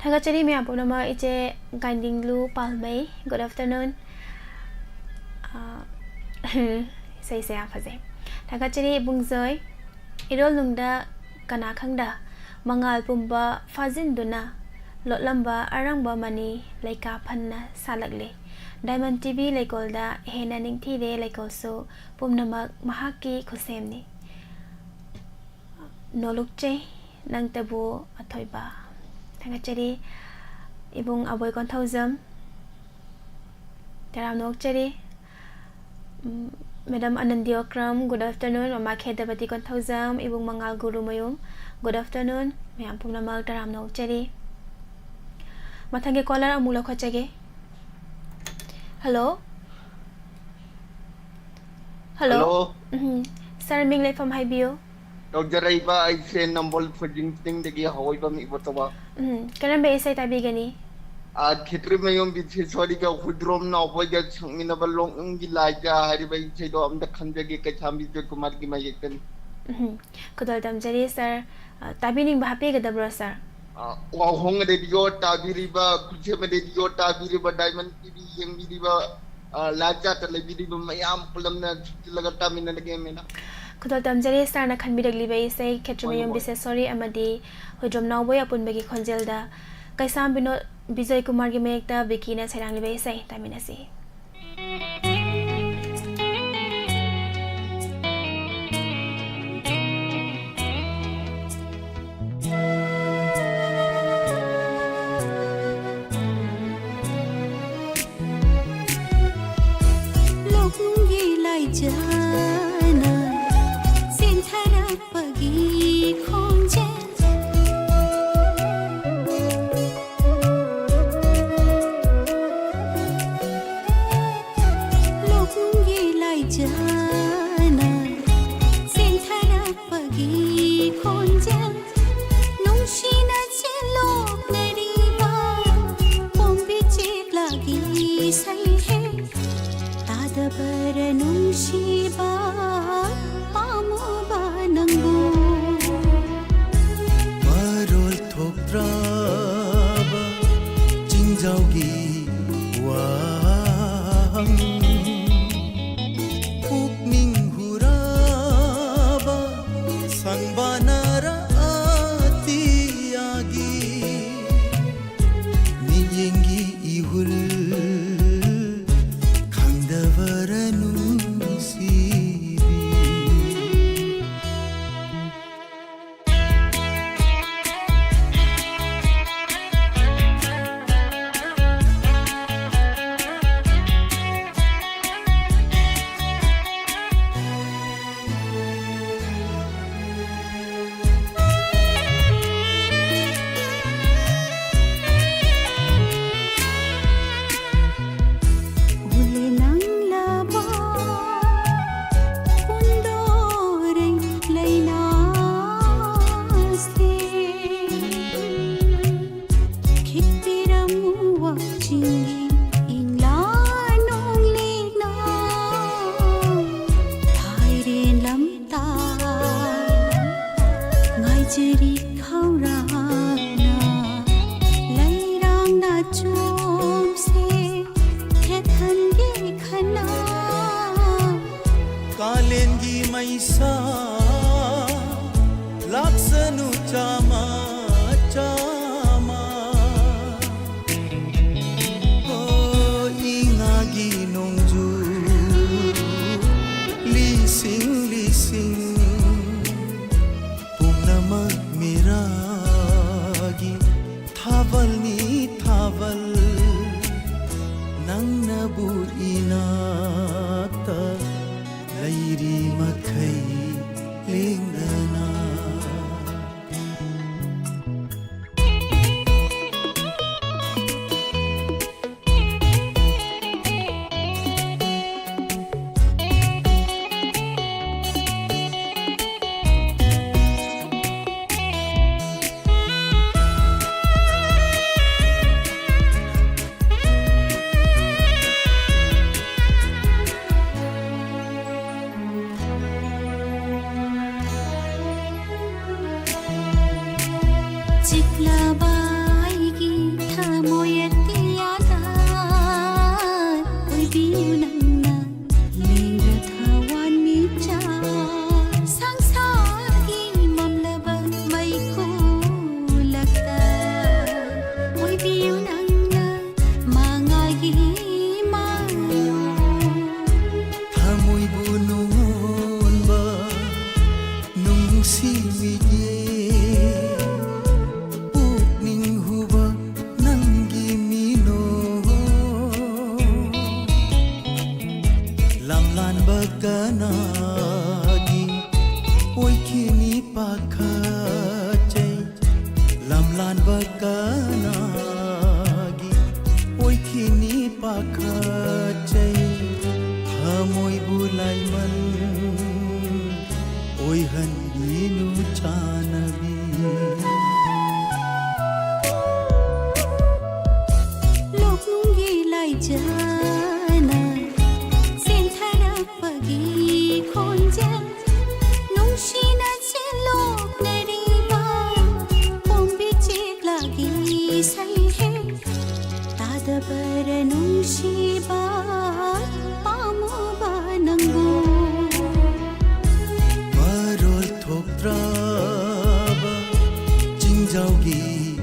ꯊꯥꯒꯠꯆꯔꯤ ꯃꯌꯥꯝ ꯄꯨꯝꯅꯃꯛ꯫ ꯏꯆꯦ ꯒꯥꯏꯅꯤꯡꯂꯨ ꯄꯥꯜꯃꯩ, good afternoon꯫ ꯑꯥ, ꯏꯁꯩꯁꯦ ꯌꯥꯝ ꯐꯖꯩ꯫ ꯊꯥꯒꯠꯆꯔꯤ ꯏꯕꯨꯡꯖꯣꯏ꯫ ꯏꯔꯣꯜꯅꯨꯡꯗ ꯀꯅꯥ ꯈꯪꯗ ꯃꯉꯥꯜ ꯄꯨꯝꯕ ꯐꯥꯖꯤꯟꯗꯨꯅ ꯂꯣꯠꯂꯝꯕ ꯑꯔꯪꯕ ꯃꯅꯤ ꯂꯩꯀꯥ ꯐꯟꯅ ꯁꯥꯠꯂꯛꯂꯤ꯫ Diamond T V ꯂꯩꯀꯣꯜꯗ ꯍꯦꯟꯅ ꯅꯤꯡꯊꯤꯔꯦ ꯂꯩꯀꯣꯜꯁꯨ, ꯄꯨꯝꯅꯃꯛ ꯃꯍꯥꯛꯀꯤ ꯈꯨꯠꯁꯦꯝꯅꯤ꯫ ꯅꯣꯂꯨꯛꯆꯩ ꯅꯪꯇꯕꯨ ꯑꯊꯣꯏꯕ꯫ ꯊꯥꯒꯠꯆꯔꯤ ꯏꯕꯨꯡ ꯑꯕꯣꯏ ꯀꯣꯟꯊꯧꯖꯝ, ꯇꯔꯥꯝꯅ ꯑꯣꯛꯆꯔꯤ꯫ ꯎꯝ, Madam ꯑꯅꯟꯗꯤ ꯑꯣꯀ꯭ꯔꯝ, good afternoon꯫ ꯃꯃꯥ ꯈꯦꯗꯕꯇꯤ ꯀꯣꯟꯊꯧꯖꯝ, ꯏꯕꯨꯡ ꯃꯉꯥꯜ ꯒꯨꯔꯨꯃꯌꯨꯝ, good afternoon꯫ ꯃꯌꯥꯝ ꯄꯨꯝꯅꯃꯛ ꯇꯔꯥꯝꯅ ꯑꯣꯛꯆꯔꯤ꯫ ꯃꯊꯪꯒꯤ caller ꯑꯃꯨꯛ ꯂꯧꯈꯠꯆꯒꯦ꯫ Hello? Hello? Hello? ꯎꯝ, sir, ꯃꯤꯡ ꯂꯩꯐꯝ ꯍꯥꯏꯕꯤꯌꯨ꯫ ꯇꯧꯖꯔꯛꯏꯕ ꯑꯩꯁꯦ ꯅꯝꯕꯣꯜ ꯐꯣꯏꯖꯤꯡ ꯆꯤꯡꯗꯒꯤ ꯍꯧꯏꯕꯝ ꯏꯕꯣꯇꯣꯕ꯫ ꯎꯝ, ꯀꯔꯝꯕ ꯏꯁꯩ ꯇꯥꯕꯤꯒꯅꯤ? ꯑꯥ, ꯈꯦꯇ꯭ꯔꯤꯃꯌꯨꯝ ꯕꯤꯁꯦꯁꯣꯔꯤꯒ ꯍꯨꯏꯗ꯭ꯔꯣꯝ ꯅꯥꯎꯕꯣꯏꯒ ꯁꯛꯃꯤꯟꯅꯕ ꯂꯣꯛꯅꯨꯡꯒꯤ ꯂꯥꯏꯖꯥ ꯍꯥꯏꯔꯤꯕ ꯏꯁꯩꯗꯣ ꯑꯝꯇ ꯈꯟꯖꯒꯦ, ꯀꯩꯁꯥꯝꯕꯤ ꯖꯣꯏꯀꯨꯃꯥꯔꯒꯤ ꯃꯌꯦꯛꯇꯅꯤ꯫ ꯎꯝ, ꯈꯨꯗꯣꯜ ꯇꯝꯖꯔꯤ, sir꯫ ꯑ, ꯇꯥꯕꯤꯅꯤꯡꯕ ꯍꯥꯞꯄꯤꯒꯗꯕ꯭ꯔꯣ, sir? ꯑ, ꯋꯥꯍꯣꯡ ꯔꯦꯗꯤꯑꯣ ꯇꯥꯕꯤꯔꯤꯕ, ꯈꯨꯠꯁꯦꯝ ꯔꯦꯗꯤꯑꯣ ꯇꯥꯕꯤꯔꯤꯕ, Diamond T V ꯌꯦꯡꯕꯤꯔꯤꯕ, ꯑ, ꯂꯥꯏꯆꯥꯠꯇ ꯂꯩꯕꯤꯔꯤꯕ ꯃꯌꯥꯝ ꯄꯨꯂꯞꯅ ꯁꯨꯞꯆꯤꯜꯂꯒ ꯇꯥꯃꯤꯟꯅꯔꯒꯦ, madam꯫ ꯈꯨꯗꯣꯜ ꯇꯝꯖꯔꯤ, sir ꯅ ꯈꯟꯕꯤꯔꯛꯂꯤꯕ ꯏꯁꯩ ꯈꯦꯇ꯭ꯔꯤꯃꯌꯨꯝ ꯍꯣꯏ, ꯍꯣꯏ꯫ ꯕꯤꯁꯦꯁꯣꯔꯤ ꯑꯃꯗꯤ ꯍꯨꯏꯗ꯭ꯔꯣꯝ ꯅꯥꯎꯕꯣꯏ ꯑꯄꯨꯟꯕꯒꯤ ꯈꯣꯟꯖꯦꯜꯗ ꯀꯩꯁꯥꯝ ꯕꯤꯅꯣ-, ꯕꯤꯖꯣꯏ ꯀꯨꯃꯥꯔꯒꯤ ꯃꯌꯦꯛꯇ ꯕꯤꯀꯤꯅ ꯁꯩꯔꯥꯡꯂꯤꯕ ꯏꯁꯩ ꯇꯥꯃꯤꯟꯅꯁꯤ꯫ ꯂꯣꯛꯅꯨꯡꯒꯤ ꯂꯥꯏꯖꯅ ꯆꯦꯟꯊꯔꯛꯄꯒꯤ ꯈꯣꯟꯖꯦꯜ꯫ ꯂꯣꯛꯅꯨꯡꯒꯤ ꯂꯥꯏꯖꯅ ꯆꯦꯟꯊꯔꯛꯄꯒꯤ ꯈꯣꯟꯖꯦꯜ꯫ ꯅꯨꯡꯁꯤꯅ ꯆꯦꯜꯂꯣꯛꯅꯔꯤꯕ ꯄꯣꯝꯕꯤ ꯆꯦꯛꯂꯥꯒꯤ ꯏꯁꯩ ꯍꯦ꯫ ꯇꯥꯗꯕꯔ ꯅꯨꯡꯁꯤꯕ ꯁꯥ ꯂꯥꯛꯁꯅꯨ ꯆꯥꯝꯃ ꯆꯥꯝꯃ꯫ ꯑꯣ, ꯏꯉꯥꯒꯤ ꯅꯣꯡꯖꯨ ꯂꯤꯁꯤꯡ ꯂꯤꯁꯤꯡ, ꯄꯨꯝꯅꯃꯛ ꯃꯤꯔꯥꯒꯤ ꯊꯥꯕꯜꯅꯤ ꯊꯥꯕꯜ꯫ ꯅꯪꯅꯕꯨ ꯏꯅꯥꯛꯇ ꯂꯩꯔꯤ ꯃꯈꯩ ꯂꯦꯡꯗꯅ꯫ ꯆꯤꯛꯂꯕ ꯑꯩꯒꯤ ꯊꯃꯣꯏ ꯑꯇꯤꯌꯥꯗ ꯑꯣꯏꯕꯤꯌꯨ ꯅꯪꯅ ꯂꯦꯡꯗ ꯊꯋꯥꯟꯃꯤꯆꯥꯛ꯫ ꯁꯪꯁꯥꯔꯒꯤ ꯃꯝꯂꯕ ꯃꯩꯈꯨꯂꯛꯇ ꯑꯣꯏꯕꯤꯌꯨ ꯅꯪꯅ ꯃꯉꯥꯜꯒꯤ ꯃꯌꯣꯜ꯫ ꯊꯃꯣꯏꯕꯨ ꯅꯨꯡꯉꯣꯟꯕ ꯅꯨꯡꯁꯤ ꯃꯤꯠꯌꯦꯡ, ꯄꯨꯛꯅꯤꯡ ꯍꯨꯕ ꯅꯪꯒꯤ ꯃꯤꯅꯣꯛ꯫ ꯂꯝꯂꯥꯟꯕ ꯀꯅꯥꯒꯤ ꯑꯣꯏꯈꯤꯅꯤ ꯄꯥꯈꯠꯆꯩ? ꯂꯝꯂꯥꯟꯕ ꯀꯅꯥꯒꯤ ꯑꯣꯏꯈꯤꯅꯤ ꯄꯥꯈꯠꯆꯩ? ꯊꯃꯣꯏꯕꯨ ꯂꯥꯏꯃꯟ ꯑꯣꯏꯍꯟꯕꯤꯅꯨ ꯆꯥꯟꯅꯕꯤ꯫ ꯂꯣꯛꯅꯨꯡꯒꯤ ꯂꯥꯏꯖꯅ ꯆꯦꯟꯊꯔꯛꯄꯒꯤ ꯈꯣꯟꯖꯦꯜ, ꯅꯨꯡꯁꯤꯅ ꯆꯦꯜꯂꯣꯛꯅꯔꯤꯕ ꯄꯣꯝꯕꯤ ꯆꯦꯛꯂꯥꯒꯤ ꯏꯁꯩ ꯍꯦꯛ ꯇꯥꯗꯕꯔ ꯅꯨꯡꯁꯤꯕ ꯄꯥꯝꯃꯨꯕ ꯅꯪꯕꯨ? ꯆꯤꯡꯖꯥꯎꯒꯤ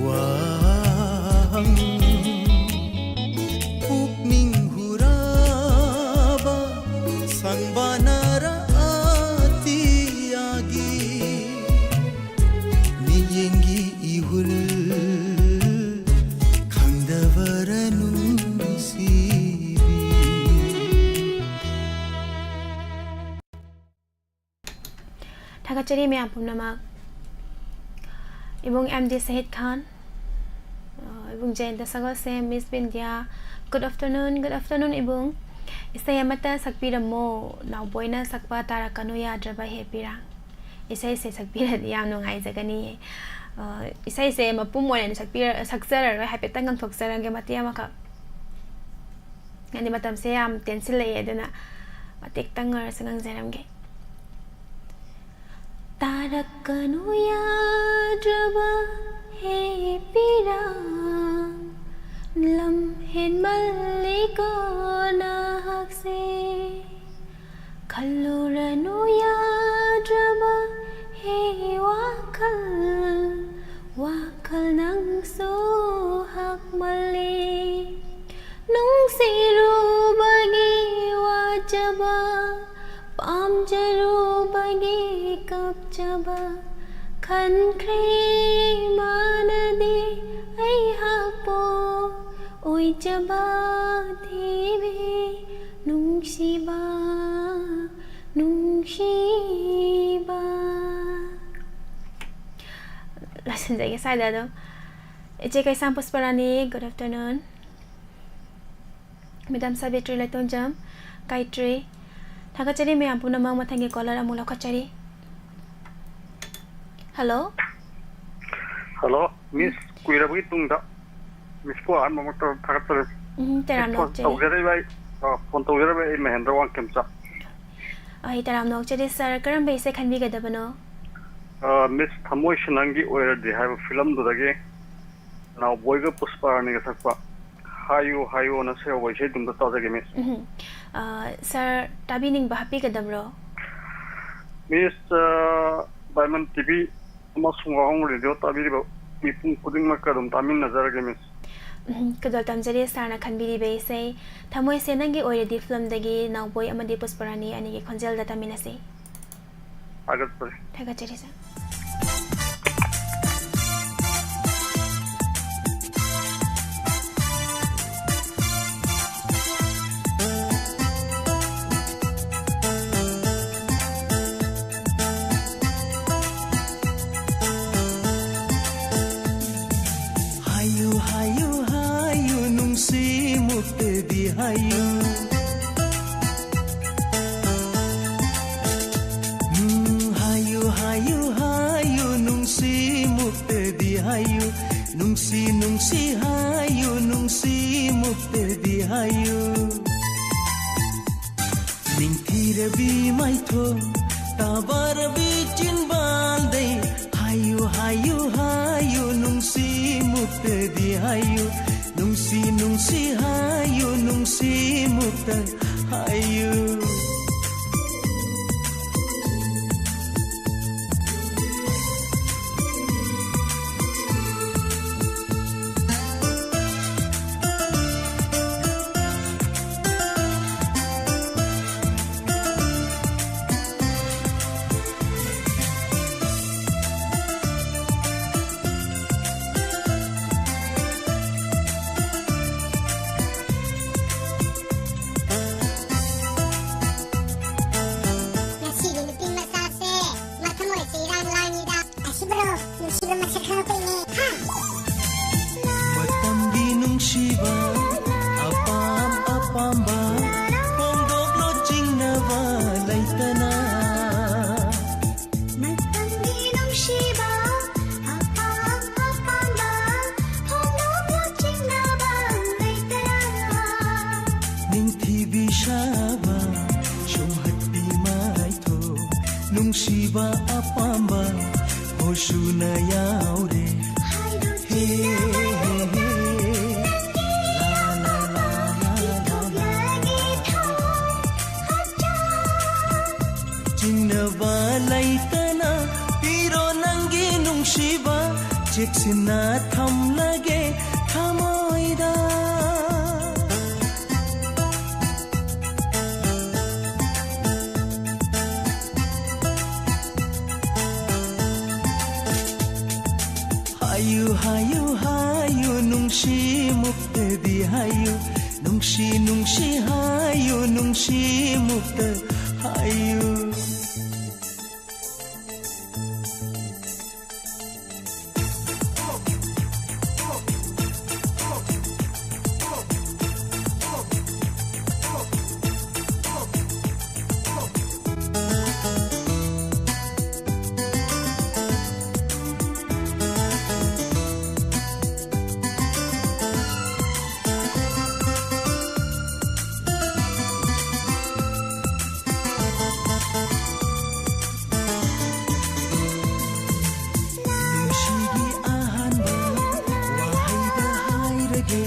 ꯋꯥꯍꯪ, ꯄꯨꯛꯅꯤꯡ ꯍꯨꯔꯥꯕ ꯁꯪꯕꯥꯅꯔꯥ ꯑꯇꯤꯌꯥꯒꯤ ꯃꯤꯠꯌꯦꯡꯒꯤ ꯏꯍꯨꯜ ꯈꯪꯗꯕꯔꯥ ꯅꯨꯡꯁꯤꯕꯤ꯫ ꯊꯥꯒꯠꯆꯔꯤ ꯃꯌꯥꯝ ꯄꯨꯝꯅꯃꯛ꯫ ꯏꯕꯨꯡ ꯑꯦꯝ ꯗꯤ ꯁꯍꯤꯗ ꯈꯥꯟ, ꯑ, ꯏꯕꯨꯡ ꯖꯌꯟꯇ ꯁꯒꯣꯜꯁꯦꯝ, ꯃꯤꯁ ꯕꯤꯟꯗ꯭ꯌꯥ꯫ Good afternoon, good afternoon, ꯏꯕꯨꯡ꯫ ꯏꯁꯩ ꯑꯃꯠꯇ ꯁꯛꯄꯤꯔꯝꯃꯣ, ꯅꯥꯎꯕꯣꯏꯅ ꯁꯛꯄ ꯇꯥꯔꯛꯀꯅꯨ ꯌꯥꯗ꯭ꯔꯕ ꯍꯦ ꯄꯤꯔꯥꯡ꯫ ꯏꯁꯩꯁꯦ ꯁꯛꯄꯤꯔꯗꯤ ꯌꯥꯝ ꯅꯨꯡꯉꯥꯏꯖꯒꯅꯤꯌꯦ꯫ ꯑ, ꯏꯁꯩꯁꯦ ꯃꯄꯨꯝ ꯑꯣꯏꯅ ꯁꯛꯄꯤꯔ-, ꯁꯛꯆꯔꯔꯣꯏ, ꯍꯥꯏꯐꯦꯠꯇꯪ ꯉꯪꯊꯣꯛꯆꯔꯝꯒꯦ ꯃꯇꯦꯛ ꯑꯃꯈꯛ꯫ ꯍꯥꯏꯗꯤ ꯃꯇꯝꯁꯦ ꯌꯥꯝ ꯇꯦꯟꯁꯤꯜꯂꯛꯑꯦ, ꯑꯗꯨꯅ ꯃꯇꯦꯛꯇꯪ ꯑꯣꯏꯔꯁꯨ ꯉꯪꯖꯔꯝꯒꯦ꯫ ꯇꯥꯔꯛꯀꯅꯨ ꯌꯥꯗ꯭ꯔꯕ ꯍꯦ ꯄꯤꯔꯥꯡ, ꯂꯝ ꯍꯦꯟꯃꯜꯂꯤꯀꯣ ꯅꯍꯥꯛꯁꯦ꯫ ꯈꯜꯂꯨꯔꯅꯨ ꯌꯥꯗ꯭ꯔꯕ ꯍꯦ ꯋꯥꯈꯜ, ꯋꯥꯈꯜ ꯅꯪꯁꯨ ꯍꯛꯃꯜꯂꯤ꯫ ꯅꯨꯡꯁꯤꯔꯨꯕꯒꯤ ꯋꯥꯖꯕ, ꯄꯥꯝꯖꯔꯨꯕꯒꯤ ꯀꯞꯆꯕ, ꯈꯟꯈ꯭ꯔꯦ ꯃꯥꯅꯗꯤ ꯑꯩꯍꯥꯛꯄꯨ ꯑꯣꯏꯖꯕ ꯊꯤꯕꯤ꯫ ꯅꯨꯡꯁꯤꯕ, ꯅꯨꯡꯁꯤꯕ꯫ ꯂꯣꯏꯁꯤꯟꯖꯒꯦ ꯁ꯭ꯋꯥꯏꯗ ꯑꯗꯨꯝ꯫ ꯏꯆꯦ ꯀꯩꯁꯥꯝ ꯄꯨꯁꯄꯔꯥꯅꯤ, good afternoon꯫ Madam ꯁꯥꯕꯤꯇ꯭ꯔꯤ ꯂꯩꯇꯣꯟꯖꯝ, ꯒꯥꯌꯇ꯭ꯔꯤ꯫ ꯊꯥꯒꯠꯆꯔꯤ ꯃꯌꯥꯝ ꯄꯨꯝꯅꯃꯛ꯫ ꯃꯊꯪꯒꯤ caller ꯑꯃꯨꯛ ꯂꯧꯈꯠꯆꯔꯤ꯫ Hello? Hello, Miss, ꯀꯨꯏꯔꯕꯒꯤ ꯇꯨꯡꯗ꯫ Miss ꯀꯣ ꯑꯍꯥꯟꯕꯃꯛꯇ ꯊꯥꯒꯠꯆꯔꯤ꯫ ꯎꯝ, ꯇꯔꯥꯝꯅ ꯐꯣꯟ ꯑꯣꯛꯆꯔꯤ꯫ ꯇꯧꯖꯔꯛꯏꯕ ꯑꯩ, ꯑ, ꯐꯣꯟ ꯇꯧꯖꯔꯛꯏꯕ ꯑꯩ ꯃꯍꯦꯟꯗ꯭ꯔ ꯋꯥꯡꯈꯦꯝꯆꯥ꯫ ꯑꯩ ꯇꯔꯥꯝꯅ ꯑꯣꯛꯆꯔꯤ, sir꯫ ꯀꯔꯝꯕ ꯏꯁꯩ ꯈꯟꯕꯤꯒꯗꯕꯅꯣ? ꯑ, Miss ꯊꯃꯣꯏ ꯁꯤꯅꯪꯒꯤ ꯑꯣꯏꯔꯗꯤ ꯍꯥꯏꯕ ꯐꯤꯂꯝꯗꯨꯗꯒꯤ ꯅꯥꯎꯕꯣꯏꯒ ꯄꯨꯁꯄꯥꯔꯥꯅꯤꯒ ꯁꯛꯄ ꯍꯥꯏꯌꯨ ꯍꯥꯏꯌꯨꯅ ꯁꯛ ꯌꯥꯎꯕ ꯏꯁꯩꯗꯨꯝꯇ ꯇꯥꯖꯒꯦ, Miss꯫ ꯎꯝ꯫ ꯑ, sir, ꯇꯥꯕꯤꯅꯤꯡꯕ ꯍꯥꯞꯄꯤꯒꯗꯕ꯭ꯔꯣ? Miss, ꯑ, Diamond T V ꯑꯃꯁꯨꯡ ꯋꯥꯍꯣꯡ Radio ꯇꯥꯕꯤꯔꯤꯕ ꯃꯤꯄꯨꯝ ꯈꯨꯗꯤꯡꯃꯛꯀ ꯑꯗꯨꯝ ꯇꯥꯃꯤꯟꯅꯖꯔꯒꯦ, Miss꯫ ꯎꯝ, ꯈꯨꯗꯣꯜ ꯇꯝꯖꯔꯤ ꯁꯥꯔꯅ ꯈꯟꯕꯤꯔꯤꯕ ꯏꯁꯩ꯫ ꯊꯃꯣꯏꯁꯦ ꯅꯪꯒꯤ ꯑꯣꯏꯔꯗꯤ ꯐꯤꯂꯝꯗꯒꯤ ꯅꯥꯎꯕꯣꯏ ꯑꯃꯗꯤ ꯄꯨꯁꯄꯔꯥꯅꯤ ꯑꯅꯤꯒꯤ ꯈꯣꯟꯖꯦꯜꯗ ꯇꯥꯃꯤꯟꯅꯁꯤ꯫ ꯊꯥꯒꯠꯆꯔꯤ꯫ ꯊꯥꯒꯠꯆꯔꯤ, ꯁꯥꯔ꯫ ꯍꯥꯏꯌꯨ, ꯍꯥꯏꯌꯨ, ꯍꯥꯏꯌꯨ, ꯅꯨꯡꯁꯤ ꯃꯨꯛꯇꯗꯤ ꯍꯥꯏꯌꯨ꯫ ꯎꯝ, ꯍꯥꯏꯌꯨ, ꯍꯥꯏꯌꯨ, ꯍꯥꯏꯌꯨ, ꯅꯨꯡꯁꯤ ꯃꯨꯛꯇꯗꯤ ꯍꯥꯏꯌꯨ꯫ ꯅꯨꯡꯁꯤ, ꯅꯨꯡꯁꯤ ꯍꯥꯏꯌꯨ, ꯅꯨꯡꯁꯤ ꯃꯨꯛꯇꯗꯤ ꯍꯥꯏꯌꯨ꯫ ꯅꯤꯡꯊꯤꯔꯕꯤ ꯃꯥꯏꯊꯣꯡ ꯇꯥꯕꯔꯕꯤ ꯆꯤꯟꯕꯥꯜꯗꯩ ꯍꯥꯏꯌꯨ, ꯍꯥꯏꯌꯨ, ꯍꯥꯏꯌꯨ, ꯅꯨꯡꯁꯤ ꯃꯨꯛꯇꯗꯤ ꯍꯥꯏꯌꯨ꯫ ꯅꯨꯡꯁꯤ, ꯅꯨꯡꯁꯤ ꯍꯥꯏꯌꯨ, ꯅꯨꯡꯁꯤ ꯃꯨꯛꯇ ꯍꯥꯏꯌꯨ꯫ ꯉꯁꯤꯒꯤ ꯅꯨꯄꯤ ꯃꯆꯥꯁꯦ ꯃꯊꯃꯣꯏꯁꯦ ꯏꯔꯥꯡ ꯂꯥꯡꯉꯤꯗ꯫ ꯑꯁꯤꯕ꯭ꯔꯣ? ꯅꯨꯡꯁꯤꯕ ꯃꯁꯛ ꯈꯪꯉꯛꯄꯩꯅꯦ꯫ ꯍꯥ? ꯃꯇꯝꯒꯤ ꯅꯨꯡꯁꯤꯕ, ꯑꯄꯥꯝ ꯑꯄꯥꯝꯕ ꯐꯣꯡꯗꯣꯛꯂꯣ ꯆꯤꯡꯅꯕ ꯂꯩꯇꯅ꯫ ꯃꯇꯝꯒꯤ ꯅꯨꯡꯁꯤꯕ, ꯑꯄꯥꯝ ꯑꯄꯥꯝꯕ ꯐꯣꯡꯗꯣꯛꯂꯣ ꯆꯤꯡꯅꯕ ꯂꯩꯇꯅ꯫ ꯅꯤꯡꯊꯤꯕꯤ ꯁꯥꯕ ꯁꯨꯝꯍꯠꯄꯤ ꯃꯥꯏꯊꯣꯡ, ꯅꯨꯡꯁꯤꯕ ꯑꯄꯥꯝꯕ ꯍꯣꯁꯨꯅ ꯌꯥꯎꯔꯦ꯫ ꯍꯦ, ꯍꯦ, ꯍꯦ, ꯍꯦ꯫ ꯂꯥ, ꯂꯥ, ꯂꯥ, ꯂꯥ, ꯂꯥ, ꯂꯥ꯫ ꯆꯤꯡꯅꯕ ꯁꯤꯟꯅ ꯊꯝꯂꯒꯦ ꯊꯃꯣꯏꯗ꯫ ꯍꯥꯏꯌꯨ ꯍꯥꯏꯌꯨ ꯍꯥꯏꯌꯨ ꯅꯨꯡꯁꯤ ꯃꯨꯛꯇꯗꯤ ꯍꯥꯏꯌꯨ꯫ ꯅꯨꯡꯁꯤ ꯅꯨꯡꯁꯤ ꯍꯥꯏꯌꯨ ꯅꯨꯡꯁꯤ ꯃꯨꯛꯇ ꯍꯥꯏꯌꯨ꯫ ꯅꯨꯡꯁꯤꯒꯤ ꯑꯍꯥꯟꯕ ꯋꯥꯍꯩꯗ ꯍꯥꯏꯔꯒꯦ,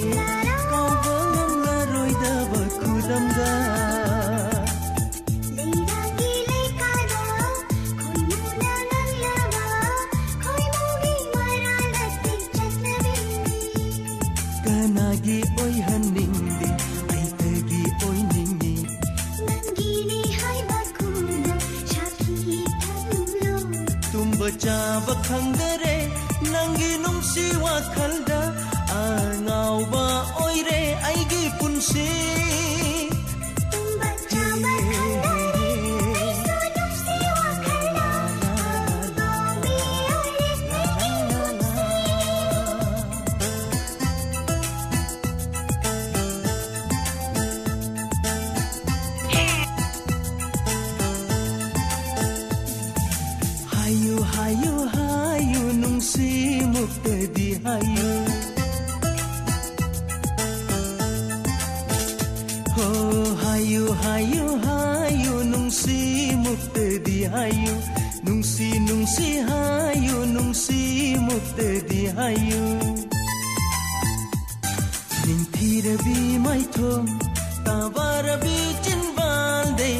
ꯀꯥꯎꯕ ꯉꯝꯂꯔꯣꯏꯗꯕ ꯈꯨꯗꯝꯒ꯫ ꯂꯩꯔꯥꯡꯒꯤ ꯂꯩꯀꯥꯗ ꯈꯣꯏꯃꯨꯅ ꯉꯥꯡꯂꯕ ꯈꯣꯏꯃꯨꯒꯤ ꯃꯔꯥꯜ ꯑꯁꯤ ꯆꯠꯅꯕꯤꯅꯤ꯫ ꯀꯅꯥꯒꯤ ꯑꯣꯏꯍꯟꯅꯤꯡꯗꯦ, ꯑꯩꯇꯒꯤ ꯑꯣꯏꯅꯤꯡꯉꯤ꯫ ꯅꯪꯒꯤꯅꯤ ꯍꯥꯏꯕ ꯈꯨꯗꯝ ꯁꯥꯈꯤ ꯊꯝꯂꯨ꯫ ꯇꯨꯝꯕ ꯆꯥꯕ ꯈꯪꯗꯔꯦ, ꯅꯪꯒꯤ ꯅꯨꯡꯁꯤ ꯋꯥꯈꯜꯗ ꯑꯉꯥꯎꯕ ꯑꯣꯏꯔꯦ ꯑꯩꯒꯤ ꯄꯨꯟꯁꯤ꯫ ꯇꯨꯝꯕ ꯆꯥꯕ ꯈꯪꯗꯔꯦ, ꯑꯩꯁꯨ ꯅꯨꯡꯁꯤ ꯋꯥꯈꯜꯅ ꯑꯉꯥꯎꯕꯤ ꯑꯣꯏꯔꯦ ꯅꯪꯒꯤ ꯅꯨꯡꯁꯤ꯫ ꯍꯥꯏꯌꯨ ꯍꯥꯏꯌꯨ ꯍꯥꯏꯌꯨ ꯅꯨꯡꯁꯤ ꯃꯨꯛꯇꯗꯤ ꯍꯥꯏꯌꯨ꯫ ꯍꯣ ꯍꯥꯏꯌꯨ ꯍꯥꯏꯌꯨ ꯍꯥꯏꯌꯨ ꯅꯨꯡꯁꯤ ꯃꯨꯛꯇꯗꯤ ꯍꯥꯏꯌꯨ꯫ ꯅꯨꯡꯁꯤ ꯅꯨꯡꯁꯤ ꯍꯥꯏꯌꯨ ꯅꯨꯡꯁꯤ ꯃꯨꯛꯇꯗꯤ ꯍꯥꯏꯌꯨ꯫ ꯅꯤꯡꯊꯤꯔꯕꯤ ꯃꯥꯏꯊꯣꯡ ꯇꯥꯕꯔꯕꯤ ꯆꯤꯟꯕꯥꯜꯗꯩ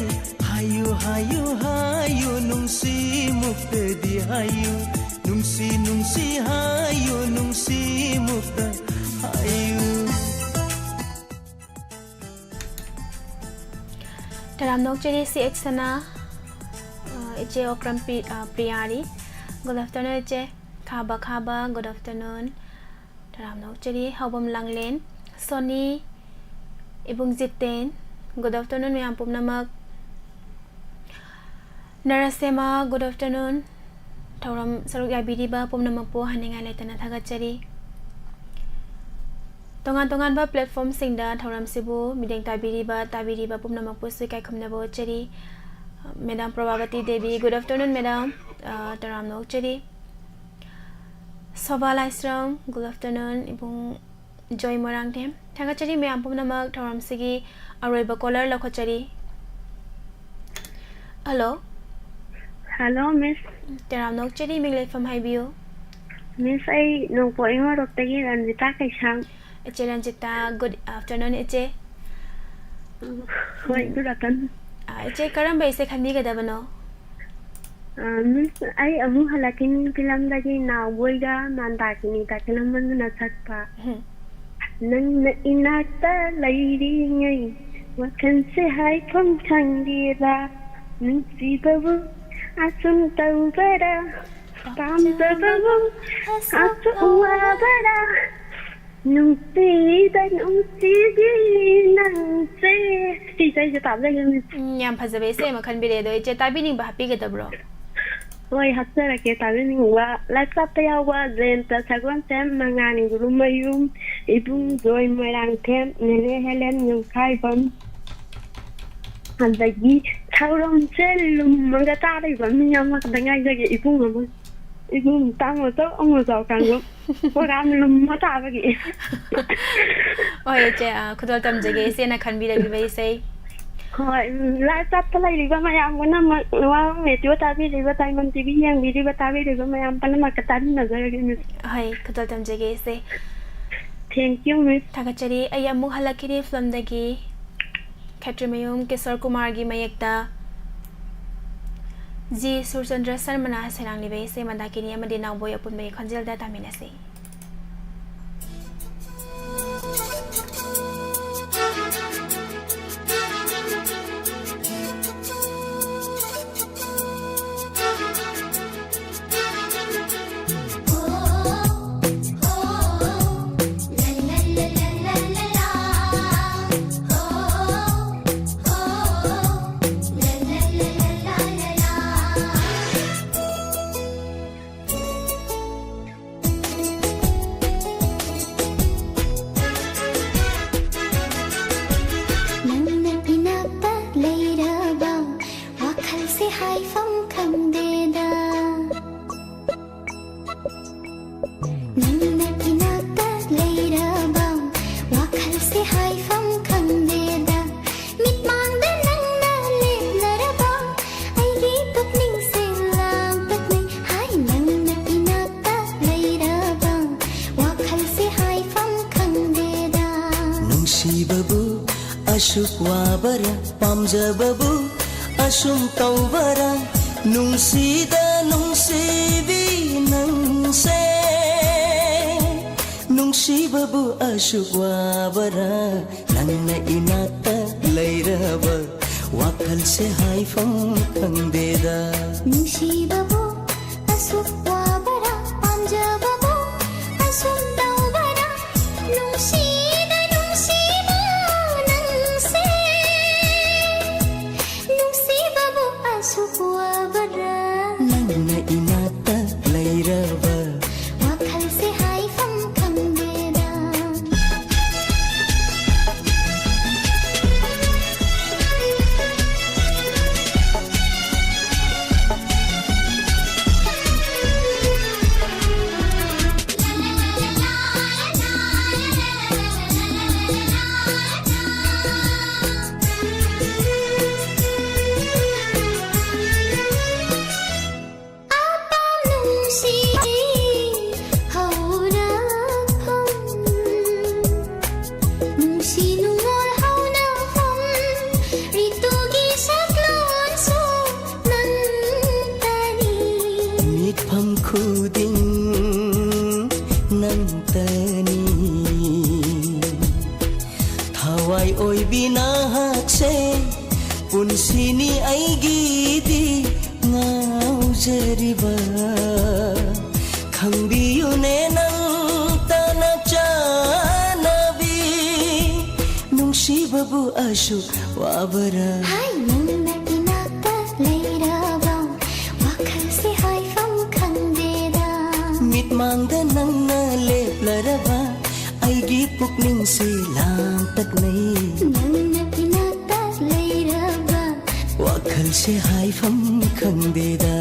ꯍꯥꯏꯌꯨ ꯍꯥꯏꯌꯨ ꯍꯥꯏꯌꯨ ꯅꯨꯡꯁꯤ ꯃꯨꯛꯇꯗꯤ ꯍꯥꯏꯌꯨ꯫ ꯅꯨꯡꯁꯤ ꯅꯨꯡꯁꯤ ꯍꯥꯏꯌꯨ, ꯅꯨꯡꯁꯤꯃꯨꯛꯇ ꯍꯥꯏꯌꯨ꯫ ꯇꯔꯥꯝꯅ ꯑꯣꯛꯆꯔꯤ ꯁꯤ ꯑꯩꯆ ꯁꯅꯥ, ꯑ, ꯏꯆꯦ ꯑꯣꯀ꯭ꯔꯝ ꯄꯤ-, ꯑ, ꯄ꯭ꯔꯤꯌꯥꯔꯤ꯫ Good afternoon ꯏꯆꯦ꯫ ꯈꯥꯕ ꯈꯥꯕ, good afternoon꯫ ꯇꯔꯥꯝꯅ ꯑꯣꯛꯆꯔꯤ꯫ ꯍꯥꯎꯕꯝ ꯂꯥꯡꯂꯦꯟ, ꯁꯣꯅꯤ, ꯏꯕꯨꯡ ꯖꯤꯇꯦꯟ, good afternoon ꯃꯌꯥꯝ ꯄꯨꯝꯅꯃꯛ꯫ ꯅꯔꯁꯦꯃ, good afternoon꯫ ꯊꯧꯔꯝ ꯁꯔꯨꯛ ꯌꯥꯕꯤꯔꯤꯕ ꯄꯨꯝꯅꯃꯛꯄꯨ ꯍꯟꯅꯤꯡꯉꯥꯏ ꯂꯩꯇꯅ ꯊꯥꯒꯠꯆꯔꯤ꯫ ꯇꯣꯉꯥꯟ ꯇꯣꯉꯥꯟꯕ platformꯁꯤꯡꯗ ꯊꯧꯔꯝꯁꯤꯕꯨ ꯃꯤꯠꯌꯦꯡ ꯇꯥꯕꯤꯔꯤꯕ, ꯇꯥꯕꯤꯔꯤꯕ ꯄꯨꯝꯅꯃꯛꯄꯨꯁꯨ ꯏꯀꯥꯏ ꯈꯨꯝꯅꯕ ꯎꯠꯆꯔꯤ꯫ Madam Prabhavati Devi, good afternoon madam꯫ ꯑ, ꯇꯔꯥꯝꯅ ꯑꯣꯛꯆꯔꯤ꯫ ꯁꯣꯚꯥ ꯂꯥꯏꯁ꯭ꯔꯝ, good afternoon꯫ ꯏꯕꯨꯡ ꯖꯣꯏ ꯃꯣꯏꯔꯥꯡꯊꯦꯝ꯫ ꯊꯥꯒꯠꯆꯔꯤ ꯃꯌꯥꯝ ꯄꯨꯝꯅꯃꯛ꯫ ꯊꯧꯔꯝꯁꯤꯒꯤ ꯑꯔꯣꯏꯕ caller ꯂꯧꯈꯠꯆꯔꯤ꯫ Hello꯫ Hello, miss꯫ ꯇꯔꯥꯝꯅ ꯑꯣꯛꯆꯔꯤ, ꯃꯤꯡ ꯂꯩꯐꯝ ꯍꯥꯏꯕꯤꯌꯨ꯫ Miss, ꯑꯩ ꯅꯣꯡꯄꯣꯛ ꯏꯃꯥꯔꯣꯛꯇꯒꯤ ꯔꯟꯖꯤꯇꯥ ꯀꯩꯁꯥꯝ꯫ ꯏꯆꯦ ꯔꯟꯖꯤꯇꯥ, good afternoon ꯏꯆꯦ꯫ ꯍꯣꯏ, ꯎꯝ꯫ Good afternoon꯫ ꯑ, ꯏꯆꯦ ꯀꯔꯝꯕ ꯏꯁꯩ ꯈꯟꯕꯤꯒꯗꯕꯅꯣ? ꯑ, miss, ꯑꯩ ꯑꯃꯨꯛ ꯍꯜꯂꯛꯈꯤꯅꯤ ꯐꯤꯂꯝꯗꯒꯤ ꯅꯥꯎꯕꯣꯏꯒ ꯃꯥꯟꯗꯥꯀꯤꯅꯤ ꯇꯥꯈꯦꯜꯂꯝꯕꯟꯗꯨꯅ ꯁꯛꯄ꯫ ꯎꯝ꯫ ꯅꯪꯅ ꯏꯅꯥꯛꯇ ꯂꯩꯔꯤꯉꯩ ꯋꯥꯈꯜꯁꯦ ꯍꯥꯏꯐꯝ ꯈꯪꯗꯦꯗ, ꯅꯨꯡꯁꯤꯕꯕꯨ ꯑꯁꯨꯝ ꯇꯧꯕꯔꯥ, ꯄꯥꯝꯖꯕꯕꯨ ꯑꯁꯨꯛ ꯋꯥꯕꯔꯥ, ꯅꯨꯡꯁꯤꯗ ꯅꯨꯡꯁꯤꯕꯤ ꯅꯪꯁꯦ꯫ ꯁꯤ ꯏꯁꯩꯁꯦ ꯇꯥꯕꯗ ꯑꯗꯨꯝ ꯎꯝ, ꯌꯥꯝ ꯐꯖꯕ ꯏꯁꯩ ꯑꯃ ꯈꯟꯕꯤꯔꯛꯑꯦ꯫ ꯑꯗꯣ ꯏꯆꯦ ꯇꯥꯕꯤꯅꯤꯡꯕ ꯍꯥꯞꯄꯤꯒꯗꯕ꯭ꯔꯣ? ꯍꯣꯏ, ꯍꯥꯞꯆꯔꯛꯀꯦ꯫ ꯇꯥꯕꯤꯅꯤꯡꯕ ꯂꯥꯏꯞ ꯆꯥꯠꯇ ꯌꯥꯎꯕ ꯖꯌꯟꯇ ꯁꯒꯣꯜꯁꯦꯝ, ꯃꯉꯥꯅꯤ ꯒꯨꯔꯨꯃꯌꯨꯝ, ꯏꯕꯨꯡ ꯖꯣꯏ ꯃꯣꯏꯔꯥꯡꯊꯦꯝ, ꯅꯦꯅꯦ ꯍꯦꯂꯦꯟ ꯌꯨꯝꯈꯥꯏꯕꯝ, ꯑꯗꯒꯤ ꯊꯧꯔꯝꯁꯦ ꯂꯨꯝꯃꯒ ꯇꯥꯔꯤꯕ ꯃꯤ ꯑꯃꯈꯛꯇ ꯉꯥꯏꯖꯒꯦ, ꯏꯕꯨꯡ ꯑꯃ꯫ ꯏꯕꯨꯡ ꯇꯥꯃꯣ ꯆꯧ ꯑꯃꯣ ꯆꯧ ꯀꯥꯡꯒꯨ꯫ ꯄ꯭ꯔꯣꯒ꯭ꯔꯥꯝ ꯂꯨꯝꯃ ꯇꯥꯕꯒꯤ꯫ ꯍꯣꯏ, ꯏꯆꯦ, ꯑ, ꯈꯨꯗꯣꯜ ꯇꯝꯖꯒꯦ, ꯏꯆꯦꯅ ꯈꯟꯕꯤꯔꯛꯂꯤꯕ ꯏꯁꯩ꯫ ꯍꯣꯏ, ꯎꯝ, ꯂꯥꯏꯞ ꯆꯥꯠꯇ ꯂꯩꯔꯤꯕ ꯃꯌꯥꯝ ꯄꯨꯝꯅꯃꯛ, ꯋꯥ ꯔꯦꯗꯤꯑꯣ ꯇꯥꯕꯤꯔꯤꯕ, ꯗꯥꯏꯃꯟ ꯇꯤꯚꯤ ꯌꯦꯡꯕꯤꯔꯤꯕ, ꯇꯥꯕꯤꯔꯤꯕ ꯃꯌꯥꯝ ꯄꯨꯝꯅꯃꯛꯇ ꯇꯥꯕꯤꯅꯖꯔꯒꯦ, miss꯫ ꯍꯣꯏ, ꯈꯨꯗꯣꯜ ꯇꯝꯖꯒꯦ, ꯏꯆꯦ꯫ Thank you, miss꯫ ꯊꯥꯒꯠꯆꯔꯤ꯫ ꯑꯩ ꯑꯃꯨꯛ ꯍꯜꯂꯛꯈꯤꯅꯤ ꯐꯤꯂꯝꯗꯒꯤ꯫ ꯈꯦꯇ꯭ꯔꯤꯃꯌꯨꯝ ꯀꯤꯁꯣꯔ ꯀꯨꯃꯥꯔꯒꯤ ꯃꯌꯦꯛꯇ꯫ ꯖꯤ ꯁꯨꯔꯆꯟꯗ꯭ꯔ ꯁꯔꯃꯅ ꯁꯩꯔꯥꯡꯂꯤꯕ ꯏꯁꯩ ꯃꯟꯗꯥꯀꯤꯅꯤ ꯑꯃꯗꯤ ꯅꯥꯎꯕꯣꯏ ꯑꯄꯨꯟꯕꯒꯤ ꯈꯣꯟꯖꯦꯜꯗ ꯇꯥꯃꯤꯟꯅꯁꯤ꯫ ꯅꯪꯅ ꯏꯅꯥꯛꯇ ꯂꯩꯔꯕ ꯋꯥꯈꯜꯁꯦ ꯍꯥꯏꯐꯝ ꯈꯪꯗꯦꯗ꯫ ꯅꯪꯅ ꯏꯅꯥꯛꯇ ꯂꯩꯔꯕ ꯋꯥꯈꯜꯁꯦ ꯍꯥꯏꯐꯝ ꯈꯪꯗꯦꯗ꯫ ꯃꯤꯠꯃꯥꯡꯗ ꯅꯪꯅ ꯂꯦꯞꯂꯔꯕ ꯑꯩꯒꯤ ꯄꯨꯛꯅꯤꯡꯁꯦ ꯂꯥꯡꯇꯛꯅꯩ꯫ ꯍꯥꯏ, ꯅꯪꯅ ꯏꯅꯥꯛꯇ ꯂꯩꯔꯕ ꯋꯥꯈꯜꯁꯦ ꯍꯥꯏꯐꯝ ꯈꯪꯗꯦꯗ꯫ ꯅꯨꯡꯁꯤꯕꯕꯨ ꯑꯁꯨꯛ ꯋꯥꯕꯔꯥ, ꯄꯥꯝꯖꯕꯕꯨ ꯑꯁꯨꯝ ꯇꯧꯕꯔꯥ, ꯅꯨꯡꯁꯤꯗ ꯅꯨꯡꯁꯤꯕꯤ ꯅꯪꯁꯦ꯫ ꯅꯨꯡꯁꯤꯕꯕꯨ ꯑꯁꯨꯛ ꯋꯥꯕꯔꯥ, ꯅꯪꯅ ꯏꯅꯥꯛꯇ ꯂꯩꯔꯕ ꯋꯥꯈꯜꯁꯦ ꯍꯥꯏꯐꯝ ꯈꯪꯗꯦꯗ꯫ ꯅꯨꯡꯁꯤꯕꯕꯨ ꯑꯁꯨꯛ ꯋꯥꯕꯔꯥ, ꯄꯥꯝꯖꯕꯕꯨ ꯑꯁꯨꯝ ꯇꯧꯕꯔꯥ, ꯅꯨꯡꯁꯤꯗ ꯅꯨꯡꯁꯤꯕ ꯅꯪꯁꯦ꯫ ꯅꯨꯡꯁꯤꯕꯕꯨ ꯑꯁꯨꯛ ꯋꯥꯕꯔꯥ? ꯅꯪꯅ ꯏꯅꯥꯛꯇ ꯂꯩꯔꯕ ꯋꯥꯈꯜꯁꯦ ꯍꯥꯏꯐꯝ ꯈꯪꯗꯦꯗ꯫ ꯋꯥꯏ ꯑꯣꯏꯕꯤ ꯅꯍꯥꯛꯁꯦ ꯄꯨꯟꯁꯤꯅꯤ ꯑꯩꯒꯤꯗꯤ ꯉꯥꯎꯖꯔꯤꯕ꯫ ꯈꯪꯕꯤꯌꯨꯅꯦ ꯅꯪꯇꯅ ꯆꯥꯅꯕꯤ, ꯅꯨꯡꯁꯤꯕꯕꯨ ꯑꯁꯨꯛ ꯋꯥꯕꯔꯥ? ꯍꯥꯏ, ꯅꯪꯅ ꯏꯅꯥꯛꯇ ꯂꯩꯔꯕ ꯋꯥꯈꯜꯁꯦ ꯍꯥꯏꯐꯝ ꯈꯪꯗꯦꯗ꯫ ꯃꯤꯠꯃꯥꯡꯗ ꯅꯪꯅ ꯂꯦꯞꯂꯔꯕ ꯑꯩꯒꯤ ꯄꯨꯛꯅꯤꯡꯁꯤ ꯂꯥꯡꯇꯛꯅꯩ꯫ ꯅꯪꯅ ꯏꯅꯥꯛꯇ ꯂꯩꯔꯕ ꯋꯥꯈꯜꯁꯦ ꯍꯥꯏꯐꯝ ꯈꯪꯗꯦꯗ꯫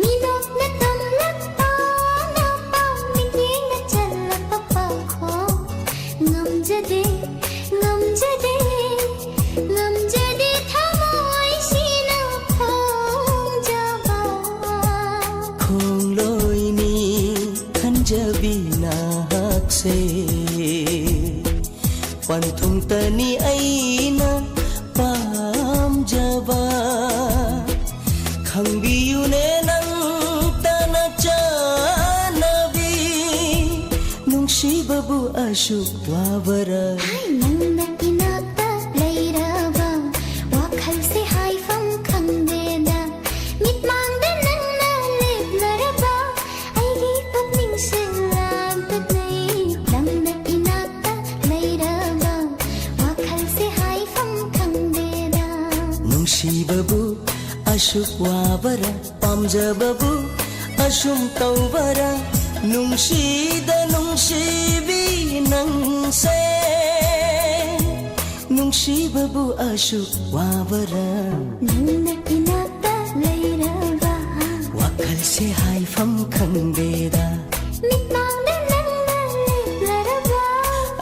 ꯃꯤꯅꯣꯛꯅ ꯇꯝꯂꯛꯄ ꯅꯄꯥ ꯃꯤꯠꯌꯦꯡꯅ ꯆꯜꯂꯛꯄ ꯄꯥꯎꯈꯣꯡ꯫ ꯉꯝꯖꯗꯦ, ꯉꯝꯖꯗꯦ, ꯉꯝꯖꯗꯦ ꯊꯃꯣꯏꯁꯤꯅ ꯐꯣꯡꯖꯕ꯫ ꯈꯣꯡꯂꯣꯏꯅꯤ ꯈꯟꯖꯕꯤ ꯅꯍꯥꯛꯁꯦ ꯄꯟꯊꯨꯡꯇꯅꯤ ꯑꯩꯅ ꯄꯥꯝꯖꯕ꯫ ꯈꯪꯕꯤꯌꯨꯅꯦ ꯅꯪꯇꯅ ꯆꯥꯅꯕꯤ, ꯅꯨꯡꯁꯤꯕꯕꯨ ꯑꯁꯨꯛ ꯋꯥꯕꯔꯥ? ꯍꯥꯏ, ꯅꯪꯅ ꯏꯅꯥꯛꯇ ꯂꯩꯔꯕ ꯋꯥꯈꯜꯁꯦ ꯍꯥꯏꯐꯝ ꯈꯪꯗꯦꯗ꯫ ꯃꯤꯠꯃꯥꯡꯗ ꯅꯪꯅ ꯂꯦꯞꯂꯔꯕ ꯑꯩꯒꯤ ꯄꯨꯛꯅꯤꯡꯁꯦ ꯂꯥꯡꯇꯛꯅꯩ꯫ ꯅꯪꯅ ꯏꯅꯥꯛꯇ ꯂꯩꯔꯕ ꯋꯥꯈꯜꯁꯦ ꯍꯥꯏꯐꯝ ꯈꯪꯗꯦꯗ꯫ ꯅꯨꯡꯁꯤꯕꯕꯨ ꯑꯁꯨꯛ ꯋꯥꯕꯔꯥ? ꯄꯥꯝꯖꯕꯕꯨ ꯑꯁꯨꯝ ꯇꯧꯕꯔꯥ? ꯅꯨꯡꯁꯤꯗ ꯅꯨꯡꯁꯤꯕꯤ ꯅꯪꯁꯦ ꯅꯨꯡꯁꯤꯕꯕꯨ ꯑꯁꯨꯛ ꯋꯥꯕꯔꯥ? ꯅꯪꯅ ꯏꯅꯥꯛꯇ ꯂꯩꯔꯕ ꯋꯥꯈꯜꯁꯦ ꯍꯥꯏꯐꯝ ꯈꯪꯗꯦꯗ꯫ ꯃꯤꯠꯃꯥꯡꯗ ꯅꯪꯅ ꯂꯦꯞꯂꯔꯕ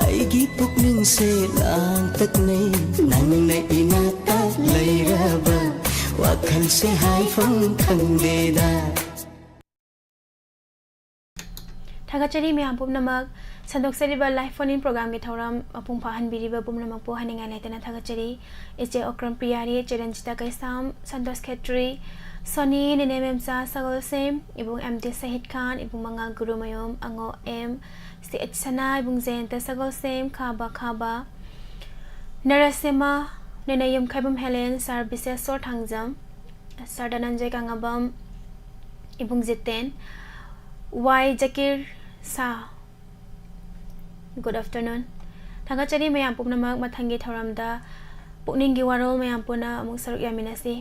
ꯑꯩꯒꯤ ꯄꯨꯛꯅꯤꯡꯁꯦ ꯂꯥꯡꯇꯛꯅꯩ꯫ ꯅꯪꯅ ꯏꯅꯥꯛꯇ ꯂꯩꯔꯕ ꯋꯥꯈꯜ ꯈꯟꯁꯦ ꯍꯥꯏꯐꯝ ꯈꯪꯗꯦꯗ꯫ ꯊꯥꯒꯠꯆꯔꯤ ꯃꯌꯥꯝ ꯄꯨꯝꯅꯃꯛ꯫ ꯁꯟꯗꯣꯛꯆꯔꯤꯕ live phone in programꯒꯤ ꯊꯧꯔꯝ ꯃꯄꯨꯡ ꯐꯥꯍꯟꯕꯤꯔꯤꯕ ꯄꯨꯝꯅꯃꯛꯄꯨ ꯍꯥꯏꯅꯤꯡꯉꯥꯏ ꯂꯩꯇꯅ ꯊꯥꯒꯠꯆꯔꯤ꯫ ꯏꯆꯦ ꯑꯣꯀ꯭ꯔꯝ ꯄ꯭ꯔꯤꯌꯥꯔꯤ, ꯏꯆꯦ ꯔꯟꯖꯤꯇꯥ ꯀꯩꯁꯥꯝ, ꯁꯟꯇꯣꯁ ꯈꯦꯇ꯭ꯔꯤ, ꯁꯣꯅꯤ, ꯅꯦꯅꯦ ꯃꯦꯝꯆꯥ ꯁꯒꯣꯜꯁꯦꯝ, ꯏꯕꯨꯡ ꯑꯦꯝ ꯗꯤ ꯁꯍꯤꯗ ꯈꯥꯟ, ꯏꯕꯨꯡ ꯃꯉꯥꯜ ꯒꯨꯔꯨꯃꯌꯨꯝ, ꯑꯉꯣ ꯑꯦꯝ, ꯁꯤ ꯑꯩꯆ ꯁꯅꯥ, ꯏꯕꯨꯡ ꯖꯌꯟꯇ ꯁꯒꯣꯜꯁꯦꯝ, ꯈꯥꯕ ꯈꯥꯕ, ꯅꯔꯁꯤꯃ, ꯅꯦꯅꯦ ꯌꯨꯝꯈꯥꯏꯕꯝ ꯍꯦꯂꯦꯟ, ꯁꯥꯔ ꯕꯤꯁꯦꯁꯣꯔ ꯊꯥꯡꯖꯝ, ꯁꯥꯔ ꯙꯅꯟꯖꯌ ꯀꯪꯉꯕꯝ, ꯏꯕꯨꯡ ꯖꯤꯇꯦꯟ, ꯋꯥꯏ ꯖꯀꯤꯔ ꯁꯥ꯫ Good afternoon꯫ ꯊꯥꯒꯠꯆꯔꯤ ꯃꯌꯥꯝ ꯄꯨꯝꯅꯃꯛ꯫ ꯃꯊꯪꯒꯤ ꯊꯧꯔꯝꯗ ꯄꯨꯛꯅꯤꯡꯒꯤ ꯋꯥꯔꯣꯜ ꯃꯌꯥꯝ ꯄꯨꯟꯅ ꯑꯃꯨꯛ ꯁꯔꯨꯛ ꯌꯥꯃꯤꯟꯅꯁꯤ꯫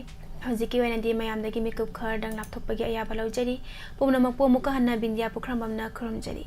ꯍꯧꯖꯤꯛꯀꯤ ꯑꯣꯏꯅꯗꯤ ꯃꯌꯥꯝꯗꯒꯤ ꯃꯤꯀꯨꯞ ꯈꯔꯗꯪ ꯂꯥꯞꯊꯣꯛꯄꯒꯤ ꯑꯌꯥꯕ ꯂꯧꯖꯔꯤ꯫ ꯄꯨꯝꯅꯃꯛꯄꯨ ꯑꯃꯨꯛꯀ ꯍꯟꯅ ꯕꯤꯟꯗꯤꯌꯥ ꯄꯨꯈ꯭ꯔꯝꯕꯝꯅ ꯈꯨꯔꯨꯝꯖꯔꯤ꯫